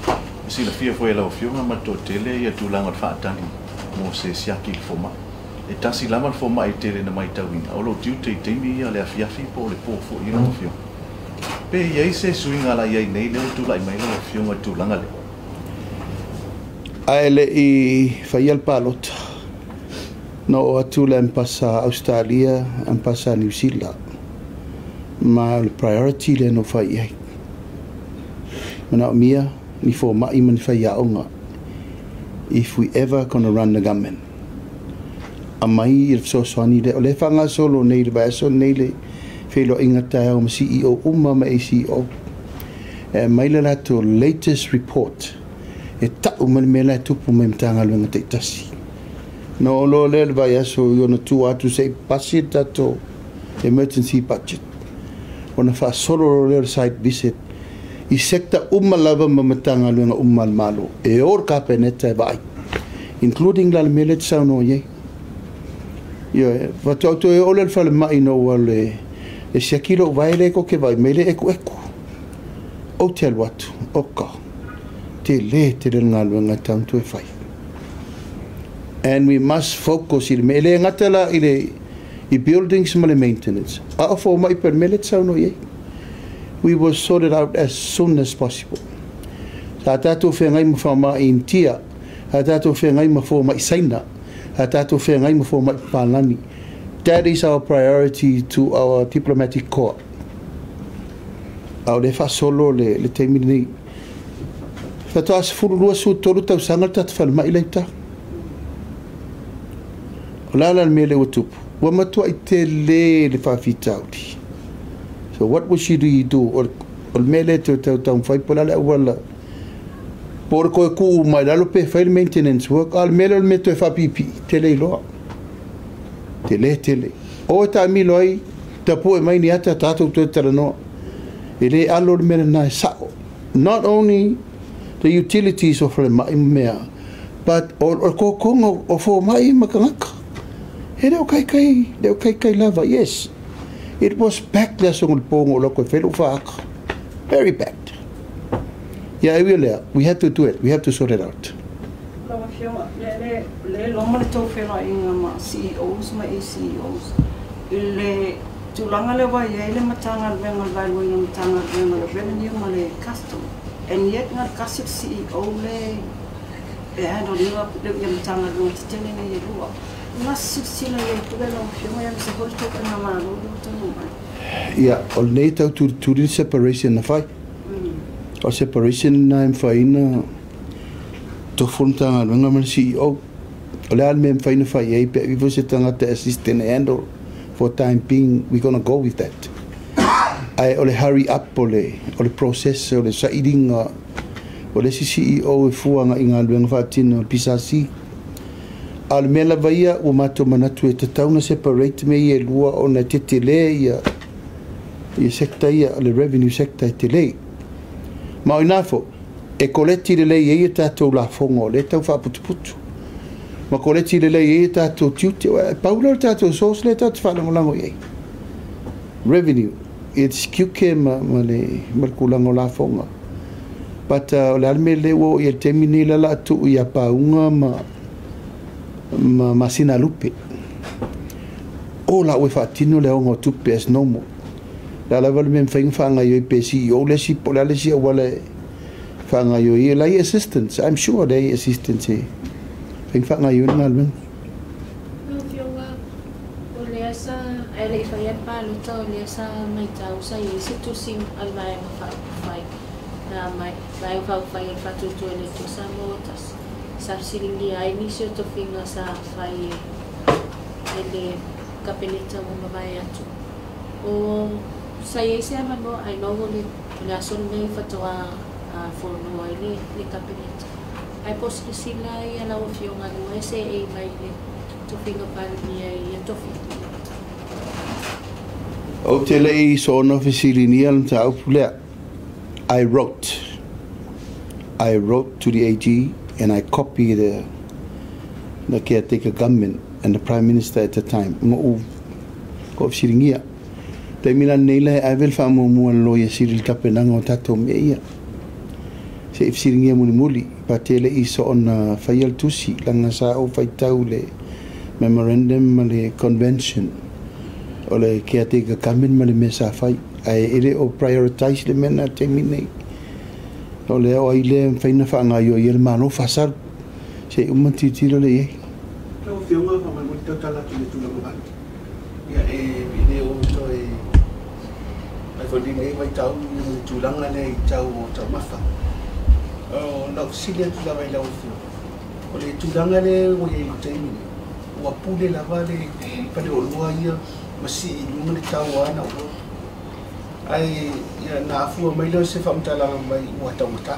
e silafia foi e lau Afioga ma le toatele ia tulaga o le faatali mo se siaki i le fomai. E tasi lava le fomai tele na matauina, o lou tiute i taimi ia le afiafi po o le po foi i lau Afioga. Pe i ai se suiga la i ai nei lea ua tulai mai lau Afioga i le tulaga lea? Ae le i faia le palota, na oo atu le Ambasa Ausetalia, Ambasa Niu Sila, ma o le priority lea na ou fai i ai. Manaomia ni fomai ma ni faiaoga if we ever gonna run the government. Aumai le fesoasoani lea, o lea e faagasolo nei i le vaiaso lenei le feiloaiga taeao ma CEO uma ma ACEO. E aumai le latou latest report e tau mai le mea la e tupu mai i Matagaluega taitasi. Ona oo loa lea i le vaiaso i ona tua atu se i pasi le tatou emergency budget, ona faasolo loa lea o le site visit i sector uma lava ma Matagaluega uma a le Malo e o le Kapeneta e vaai, including la le mea lea e te saunoa i ai. Ioe, faatoa ou toe oo lea i le falemai ina ua le e siaki lou vae lea e koke vaai mai le ekueku. Ou te alu atu, oka, tele tele le galuega e tatau ona toe fai. And we must focus i le mea, e le gata la i le i buildings ma le maintenance, a o fomai pea le mea lea e te saunoa i ai. We will sort it out as soon as possible. Sa tatou feagai ma faamai Initia, sa tatou feagai ma fomai Saina, sa tatou feagai ma fomai Papalagi. That is our priority to our diplomatic corps. A o lea e faasolo le, le taimi lenei. Faatoa 12, 13 tausaga le tatou falemai la i uta. O le a la le mea lea ua tupu? Ua matuai tele le faafitauli. So what would she do? O le mea lea e toe taumafai po o le a le auala po o le toe tuu mai lalo pe fai le maintenance work, a o le mea lea o le mea toe faapiipii, tele iloa. Tele tele. O e taamilo ai, tapue mai ni ata tatou toe talanoa. E le alo le mea lena e sao. Not only the utilities o falemai ma mea, but o le kokoga o fomai ma tagata. E le o kaikai, le o kaikai lava, yes. It was packed le aso le po na ou alu atu ai e fai lou faata. Very packed. Ia, e ui o lea, we have to do it, we have to sort it out. Lau Afioga, le le loma le tou feloaiga ma CEOs ma ACEOs i le tulaga lea ua i ai le Matagaluega o le Vaeluaina o le Matagaluega o le Revenue ma le Custom, and yet na o le tasi le CEO le e handle ina ia Matagaluega tetele nei e lua. O le a se silasila i ai foi lau Afioga aemaise foi le tou faigamalo lea ua taunuu mai? Ia, o lenei tau tulituli le separation na fai. O le separation lena e mafai ona tofu le Matagaluega ma le CEO. O le a le mea e mafai ona fai i ai pe a ifo se tagata e assist and handle for time being, we gonna go with that. Ae o le hurry up o le process o le sailiga o le isi CEO e fua agai i galuega faatino o le PSC. A o le mea lava ia ua matou manatu e tatau ona separate mea ia e lua ona e tetele ia sector ia, le revenue sector e tele. Ma o ina foi, e koleti lelei ai ia tatou lafoga o lea e tau faaputuputu. Ma koleti lelei ai ia tatou tiute. E pau lea o le tatou source lea tatou te faalagolago i ai. Revenue, it's tiute ma le tulaga o lafoga. But o le a le mea lea ua oo i ai i le taimi lenei la o le a tuu ia pauga ma masina lupe. O la ua faatino le aoga o tupe as normal. Le a lava le mea e mafai ona faagaoioi pe CEO le isi po o le a le isi auala e faagaoioi ai. La e i ai assistance, I'm sure la e i ai assistance e mafai ona faagaoioi le galuega. Lau Afioga, o lea sa ae le i faia le palota, o lea sa matau sa i ai se tusi a le Vaega Faaupufai na mai Vaega Faaupufai o le Faatuatua i le Atua Samoa ua tasi sa fesiligia ai nisi o tofiga sa fai e le Kapeneta ua mavae atu. O sa i ai se avanoa ai know o le aso lenei faatoa fonoa ai le Kapeneta. Ae po o silasila ia lau Afioga lua e seei mai le tofiga Palemia i ia tofiga? Ou te le i soona fesiligia le mataupu lea. I wrote. I wrote to the AG and I copied the caretaker government and the Prime Minister at the time. Mo ko fesiligia. Taimi la nei la e ave le faamuamua a le Loia Sili i le tapenaga o tatou mea ia. Se i fesiligia mulimuli, pa te le i soona faia le tusi, leaga sa ou faitau le memorandum ma le convention o le caretaker government ma le mea sa fai. Ae e le o prioritize le mea na taimi nei. O lea o ai lea e mafai ona faagaoioi ai le Malo faasau. Se i uma tilotilo lea i ai. Lau Afioga, faamolemole tautala atu i le tulaga vale. Ia e le o toe mai foi lenei vaitau ia ma le tulaga lea i tau o taumafa. O lau fesili atu lava i lau Afioga, o le tulaga lea ua i ai i le taimi nei, ua pule lava le faleoloa ia ma sii i luga le tau o ana oloa. Ae ia na afua mai lea o se faamatalaga mai ua taugata.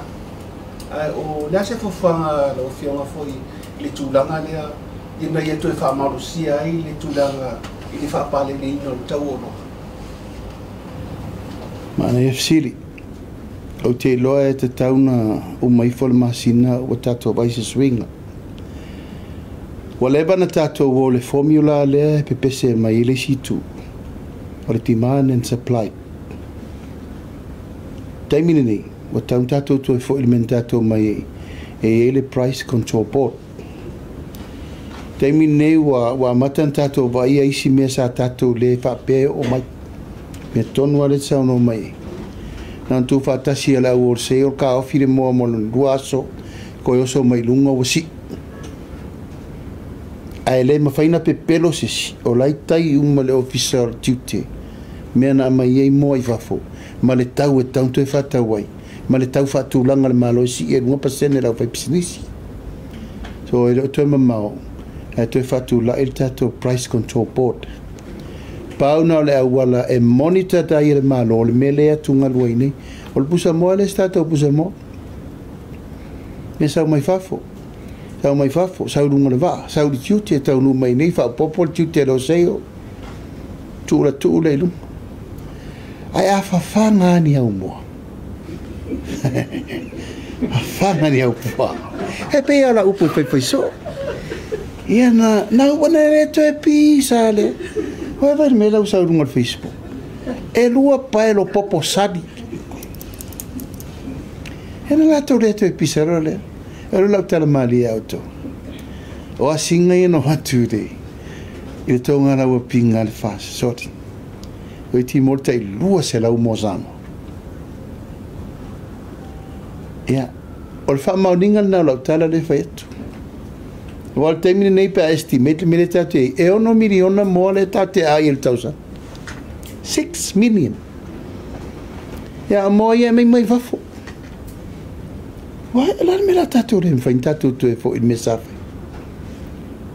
Ae o le a se fuafuaga a lau Afioga foi i le tulaga lea ina ia toe faamalosia ai le tulaga i le faapaleniina o le tau o oloa? Manaia fesili. Ou te iloa e tatau ona uma ifo le masina ua tatou vaai i se suiga. Ua leva ona tatou o i le formula lea e pepese mai ai le isi itu, o le demand and supply. Taimi lenei, ua tatau ona tatou toe foi i le mea na tatou omai ai, e i ai le Price Control Board. Taimi lenei ua amata ona tatou vaaia isi mea sa tatou le faapea e oo mai. Mea tonu lava lea e te saunoa mai ai. Na ona tuufaatasi e le au wholesale taofi le moa mo le 2 aso, toe oso mai luga ua sii. Ae le mafai ona pepelo se isi, o la e tai uma le Ofisa o le Tiute, mea na aumai ai moa i fafo, ma le tau e tatau ona toe faatau ai, ma le tau faatulaga a le Malo e sii ai 2% le aufaipisinisi. So e le o toe mamao, ae toe faatulai le tatou Price Control Board. Pau na o le auala e monitor ai e le Malo o le mea lea e atugalu ai nei. O le pusamoa le isi tatou pusamoa. Me sau mai fafo. Sau mai fafo, sau i luga o le vaa, sau i le tiute, taunuu mai nei, faaopoopo le tiute a le wholesale, tuu la tuu lea i luga. Ae a fafaga ni au moa. Fafaga ni au moa. E pei lava o lau upu e faifai soo. Ia na ua na le toe pisa le. Oe vaai i le mea la ua sau i luga o le Facebook. E lua pae lo popo sali. E na latou le toe pisa loa lea. E le lau tala malie a outou. O asiga ia na avatu i le touga lauapiga a le FAST sorting. O i mo le tai 200 mo Samoa. Ia, o le faamaoniga lena o lau tala le fai atu. Ua o le taimi lenei pe a estimate le mea lea tatou te i ai, e 6 miliona moa lea tatou te aai i le tausaga. 6 million. Ia, a moa ia e aumai mai fafo. Uai, o le a le mea o le a tatou le mafai ona tatou toe foi i le mea sa fai?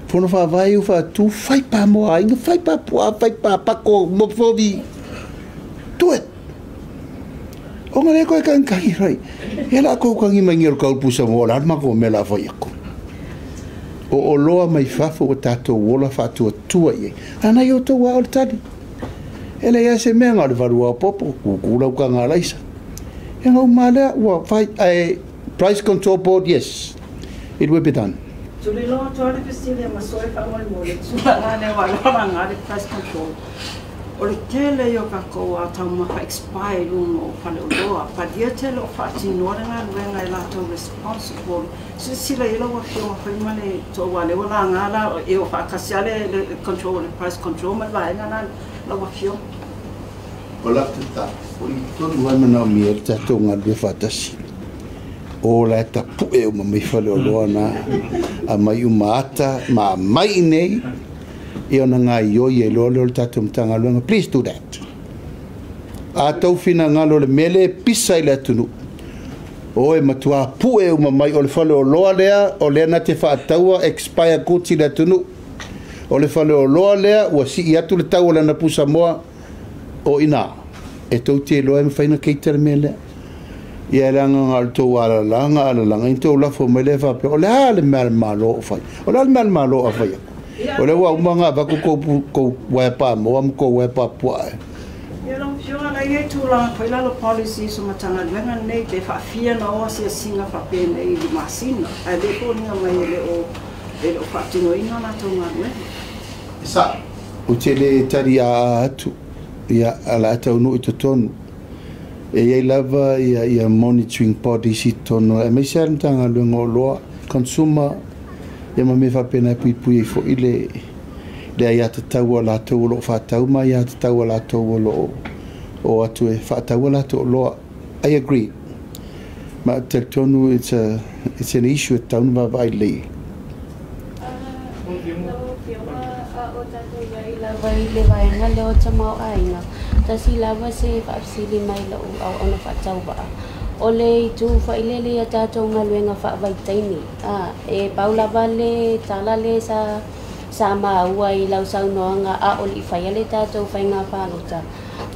Fono faavae ua faatu, fai pa moa a aiga, fai pa puaa, fai pa pako, mo fovi. Do it. Ona lea koe kagikagi rai. Ia la kou kagi mai o le kaupusa mo o le a le matou mea o le a fai aku. O oloa mai fafo ua tatou ola faatuatua i ai. A nai outou lava o le tali. E leai lava se mea na o le valu aopopo, kukū lau taga alaisa. Ia na uma lava lea ua fai ae Price Control Board, yes, it will be done. Tuliloa atu lava le fesili a Masoe faamolemole, tulaga lea ua laga le price control. O le tele ia o tatou taumafa expire i luga o faleoloa. Palia tele o faatinoa le galuega e latou responsible. Silasila i ai lau Afioga fai ma le toa aua o lea ua laga la e o faatasi lava le control le price control ma le vaega la lau Afioga. O lau tatalo, o i tonu lava e manaomia ai le tatou galulue faatasi. O la e tapue uma mai faleoloa na, aumai uma ata ma aumai i inei, ia ona gaoioi ai loa lea o le tatou Matagaluega. Please do that. A tou finagalo i le mea lea e pisa i le atunuu, o e matuā pue uma mai o le faleoloa lea, o lea na te faataua expire goods i le atunuu. O le faleoloa lea ua sii atu le tau o lana pusamoa, o i ina e tou te iloa e mafai ona cater le mea lea. Ia leaga na o le tou alalaga alalaga ina tou lafo mai lea faapea o le a le mea a le Malo o fai? O le a le mea a le Malo o fai atu? O lea ua uma ona avatu tou uaea pamoa ma tou uaea papuaa e. Ia lau Afioga, la e i ai tulaga foi lalo policies o Matagaluega lenei pe faafia ona o asiasiga faapenei i le masina, ae le foliga mai e le o faatinoina latou galuega. E sao, ou te le tali aa atu, ia, o le a taunuu i totonu. E i ai lava ia monitoring bodies i totonu, aemaise lava le Matagaluega o Oloa, Consumer, ia ma mea faapena e puipui ai foi le aiatatau a latou o lo o faatau ma aiatatau a latou o lo o o atu e faatau a latou oloa. I agree. Ma ou te talitonu it's an issue e tatau ona vaavaai lelei. Lau Afioga, a o tatou i ai lava i le vaega lea o tamaoaiga, tasi lava se faafesili mai lou auauna faatauvaa. O le itu failele ia tatou galuega faavaitaimi. E pau lava le tala le sa maua i lau saunoaga a o le i faia le tatou faiga palota.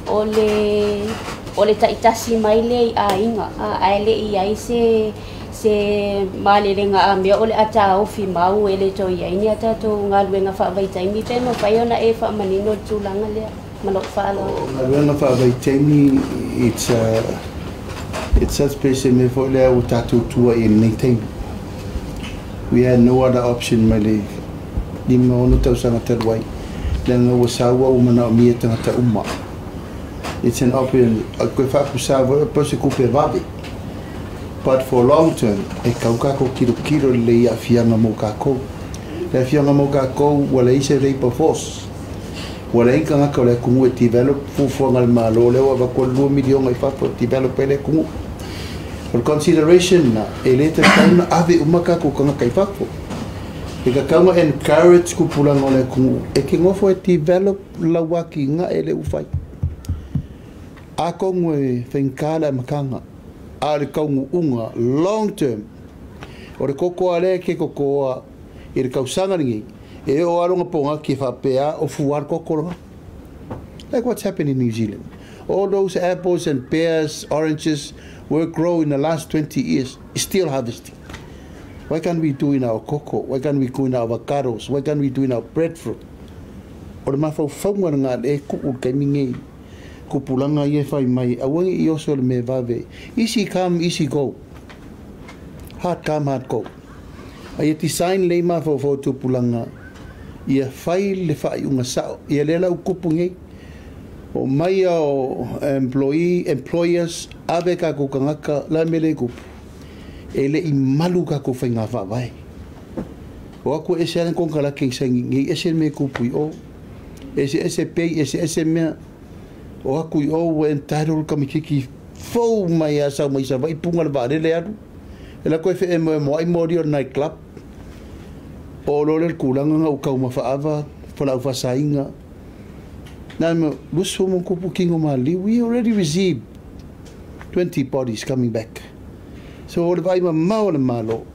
O le taitasi mai lea i aiga, ae le i ai se malelega a mea o le ataofi mau e le toe i ai ni a tatou galuega faavaitaimi pe mafai ona e faamanino le tulaga lea ma lou faaaloalo. Galuega faavaitaimi, it's such pe se mea foi lea ua tatou tua i lenei taimi. We had no other option mai le 56 tausaga talu ai. Leaga ua saua ua manaomia tagata uma. It's an option, koe faapusa foi o se kupe vave. But for long term, e kau kākou kilokilo lelei i aafiaga mo kākou. Le aafiaga mo kākou ua leai se labour force. Ua leai tagata o le atunuu e develop fuafuaga a le Malo lea ua avatu le 2 miliona i fafo e develop ai le atunuu. O le consideration na, e le tatau ona ave uma tatou tagata i fafo. E tatau ona encourage tupulaga o le atunuu e te nofo e develop lau atinae lea ua fai. Atonu e faigata le amataga, a o le taunuuga long term, o le koko a lea e te totoa i le tausaga lenei, e oo lava lona pogati e faapea o fua le koko lena. Like what's happened in New Zealand. All those apples and pears, oranges were grown in the last 20 years, still harvesting. Why can't we do in our cocoa? Why can't we do in our avocados? Why can't we do in our breadfruit? O le mafaufauga lena e tuu i le taimi nei. Tupulaga ia e fai mai, aua ne i oso le mea vave. Easy come, easy go. Hard come, hard go. A ia design lelei mafaufau o tupulaga ia fai le faaiuga sao. Ia lea la ua tupu nei. O mai o employee, employers, ave tatou tagata, la mea lea e tupu. E le i malu tatou faiga faavae. O aku e ese ale konkalake i saini nei ese me kupu i o. Ese ese pei, ese ese mea. O aku i o ua entitled kamitiki fou mai a sau mai Savaii punga le vaalele alu. E la koe whee moe moai mori o night club. O lo le kulaga nga ukau mafaava, whalau whasainga. Nā me, lusu mo kupu kingo mali, we already received 20 bodies coming back. So o le vai ma mau le malo,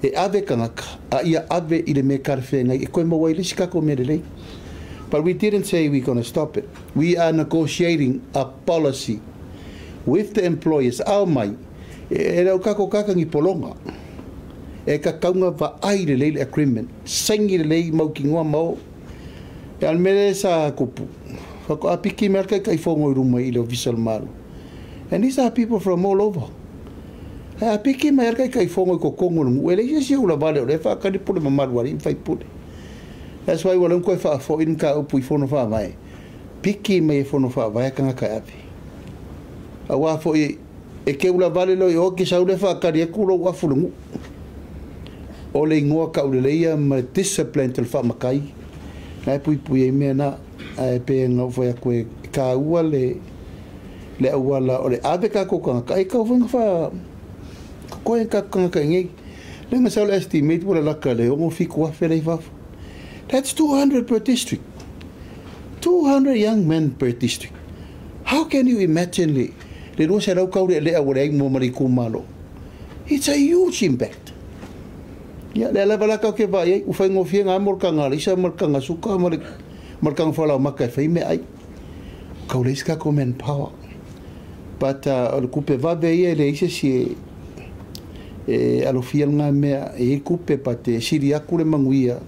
e ave kangaka, a ia ave i le me karwhengai, e koe mawai le sikako me lelei. But we didn't say we're going to stop it. We are negotiating a policy with the employers. Au mai, e rau kako kakangi polonga. E ka kaunga va ai le lei agreement. Sengi le lei mau ki ngua mau. E al mele sa kupu. Whako apiki mea kai kai whongo i ruma i le official maru. And these are people from all over. E apiki mea kai kai whongo i kokongo nungu. E le isi ula vale o le whakani pule mamaru ari mwhai pule. That's why wala koe whaafo in ka upu i whono whaavae. Piki mai e whono whaavae kanga kai awe. A wā fo i e ke ula vale lo i o ki saule whakari e kuro wafulungu. O le ingoa ka ule leia ma discipline te whaamakai. Nai pui pui e mea na e pe ngau whai a koe ka ua le awala o le ave ka kokanga ka e kau whenga wha koe ka kokanga ka ingei. Le nga saule estimate wala laka le ongo fiku wafe lei wafo. That's 200 per district. 200 young men per district. How can you imagine le le rua se rau kaure le awale ai mo mari kumalo? It's a huge impact. Ia le ala wala kau ke vai ai, uwhai ngofia ngā morkanga alisa, morkanga suka, morkanga whalau maka e whai me ai. Kau le iska ko manpower. But o le kupe wawe ia le isa si e alofia ngā mea e kupe pa te siri aku le manguia.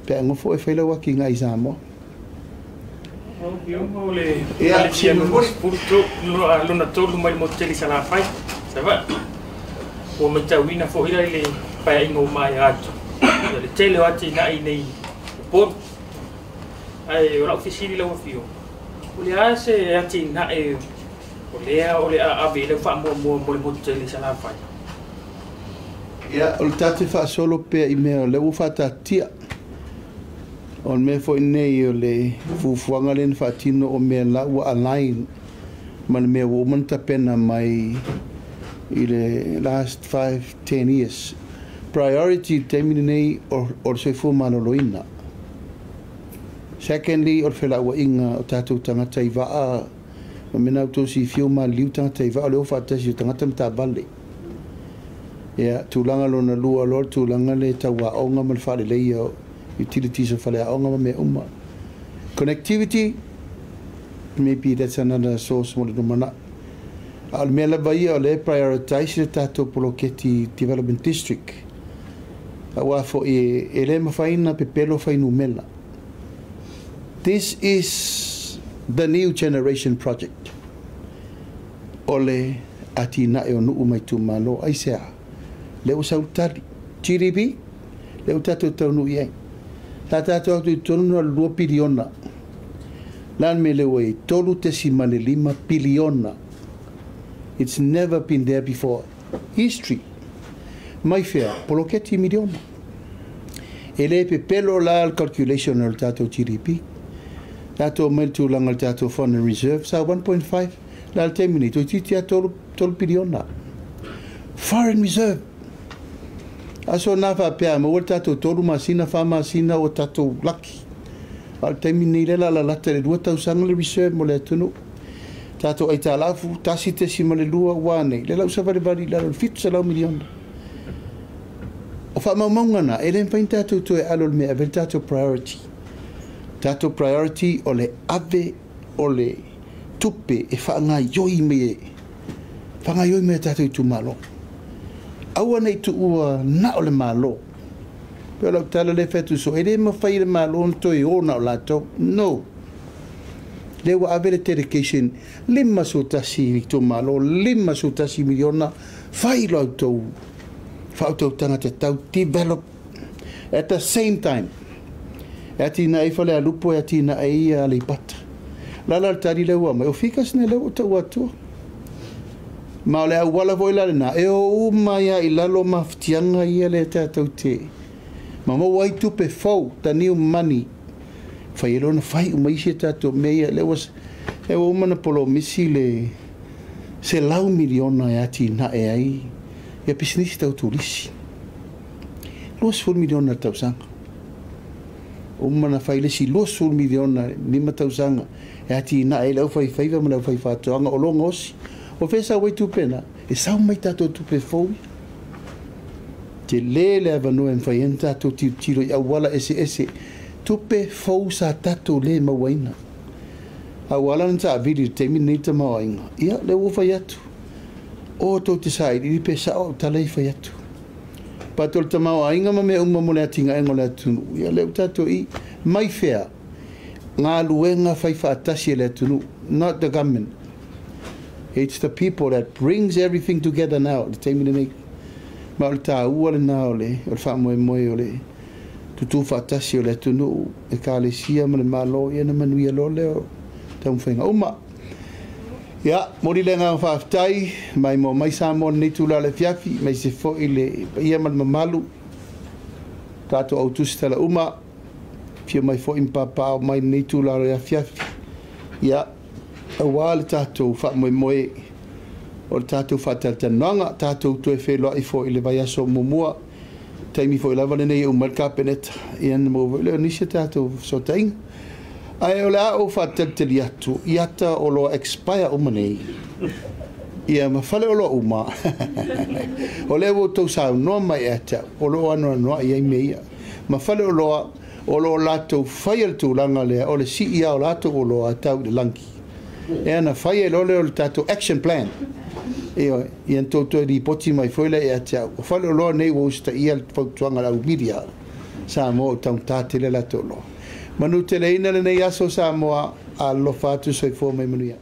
Pe ngofo e whailau aki ngā i Samoa. O le alifia lona tolu mai mo tele salafai. Sava. O matauina fohira i le pae ingo mai atu. Le tele o ati nai nei pon. Ai o la ofisini la wafio. O le ase ati nai o le o le ave le fa mo mo le mo tele salafai. Ia o le tate fa solo pe i mea le u fa tatia. O le mea foi nei o le fufuanga le whaatino o mea la ua align ma le mea ua umana tapena mai i le last 5-10 years. Priority taimi nei o le soifua maloloina. Secondly, o le whelaua inga o tātou tangata i vaa, ma mena au tōsi whio ma liu tangata i vaa o le o whaatasi o tangata mta vale. Ia, tūlanga lona lua loa, tūlanga le tau aonga ma le whaleleia o utilities of whale aonga ma me uma. Connectivity, maybe that's another source mo le numana. A le mea lava ia o le prioritize le tātou poloketi development district. A wā fo e le mawhaina pepelo whainumela. This is the new generation project. O le ati nae o nuu mai tūmalo ai sea. Le o sautari. GDP, le o tātou taunu i ai. Tā tātou atu i tonu na 2 piliona. Lan me le ua i 3.5 piliona. It's never been there before. History. Mai whea, poloketi miliona. E le pepelo la al calculation o le tātou GDP. Tātou mai tūlanga le tātou foreign reserve, sa 1.5 la al temini, toi titi a 3 piliona. Foreign reserve. Aso nā whapea, ma ua tātou 3 masina, 4 masina o tātou laki. Al temini le la la lata le 2,000 le reserve mo le atunu. Tātou ai tā lafu, tasi te sima le lua wane. Le lau savari vari la le 700 miliona. O wha maumaunga nā, e le mwhain tātou toe alo le mea, ave tātou priority. Tātou priority o le ave o le tupe e wha ngā yoi me. Wha ngā yoi me tātou i tūmalo. Aua nei tu ua na o le malo. Peo lau tala le whetu so, e le mawhai le malo na toi o na o lātou. No. Le ua ave le dedication, 51 i tō malo, 51 miliona, whai lau tau, whautau tangata tau, develop. At the same time, e ati na e whale a lupo, e ati na e ia le pata. Lala le tari le ua mai, o fikas ne le ua tau atua. Ma o le au wala voi lale nā, e o umai a i lalo mawhitianga ia le tātou te. Ma maua ai tupe fou, the new money. Fai e lona fai uma isi e tātou mea ia. Le ua, e ua uma na polomisi le $100 miliona e atinae ai ia pisinisi tau turisi. 20 miliona le tausaga. Uma na fai le isi 20 miliona 5 tausaga e atinae ai le aufaifaiva ma le aufaifatoaga o lo gaosi. O fea e sau ai tupe na? E sau mai tātou tupe fou ia. Tele le avanoa e mafai ai ona tatou tilotilo i auala eseese, tupe fou sa tatou le mauaina. A ua ala ona taavili i le taimi lenei le tamaoaiga, ia, lea ua ou fai atu, o tou te sailiili pe sao au tala ia fai atu. But o le tamaoaiga ma mea uma mo le atinaega o le atunuu, ia lea ua tatou i mai fea galuega fai faatasi e le atunuu, not the government. It's the people that brings everything together now i le taimi lenei. Ma o le taua lena o le faamoemoe o le tutū faatasi o le atunuu, Ekalesia ma le Malo, ia ona manuia loa lea o taumafaiga uma. Ia, momoli le agaga faafetai maimoa mai Samoa i lenei itula o le afiafi, aemaise foi le paia ma le mamalu, tatou au tusitala uma, afio mai foi ma papaaao mai i lenei itula o le afiafi. Ia, aua le tatou faamoemoe o le tatou faatalatalanoaga, tatou toe feiloai foi i le vaiaso muamua, taimi foi lava lenei e uma ai le Kapeneta, ia ona maua foi lea o nisi o tatou fesootaiga. Ae o le a ou faatalitali atu i ata o loa expire uma nei, ia ma faleoloa uma, o lea ua outou saunoa mai ia te au, o lo o anoanoai ai mea ia. Ma faleoloa o lo o latou faia le tulaga lea o le sii lava o latou oloa tau i le lagi. E ana fai ai loa lea o le tatou action plan. Ioe, ia na tou toe lipoti mai foi lea ia te au. O faleoloa nei ua usitaia le fautuaga a le au media Samoa ua taugata tele a latou oloa. Manuteleina lenei aso Samoa, alofa atu soifua mai manuia.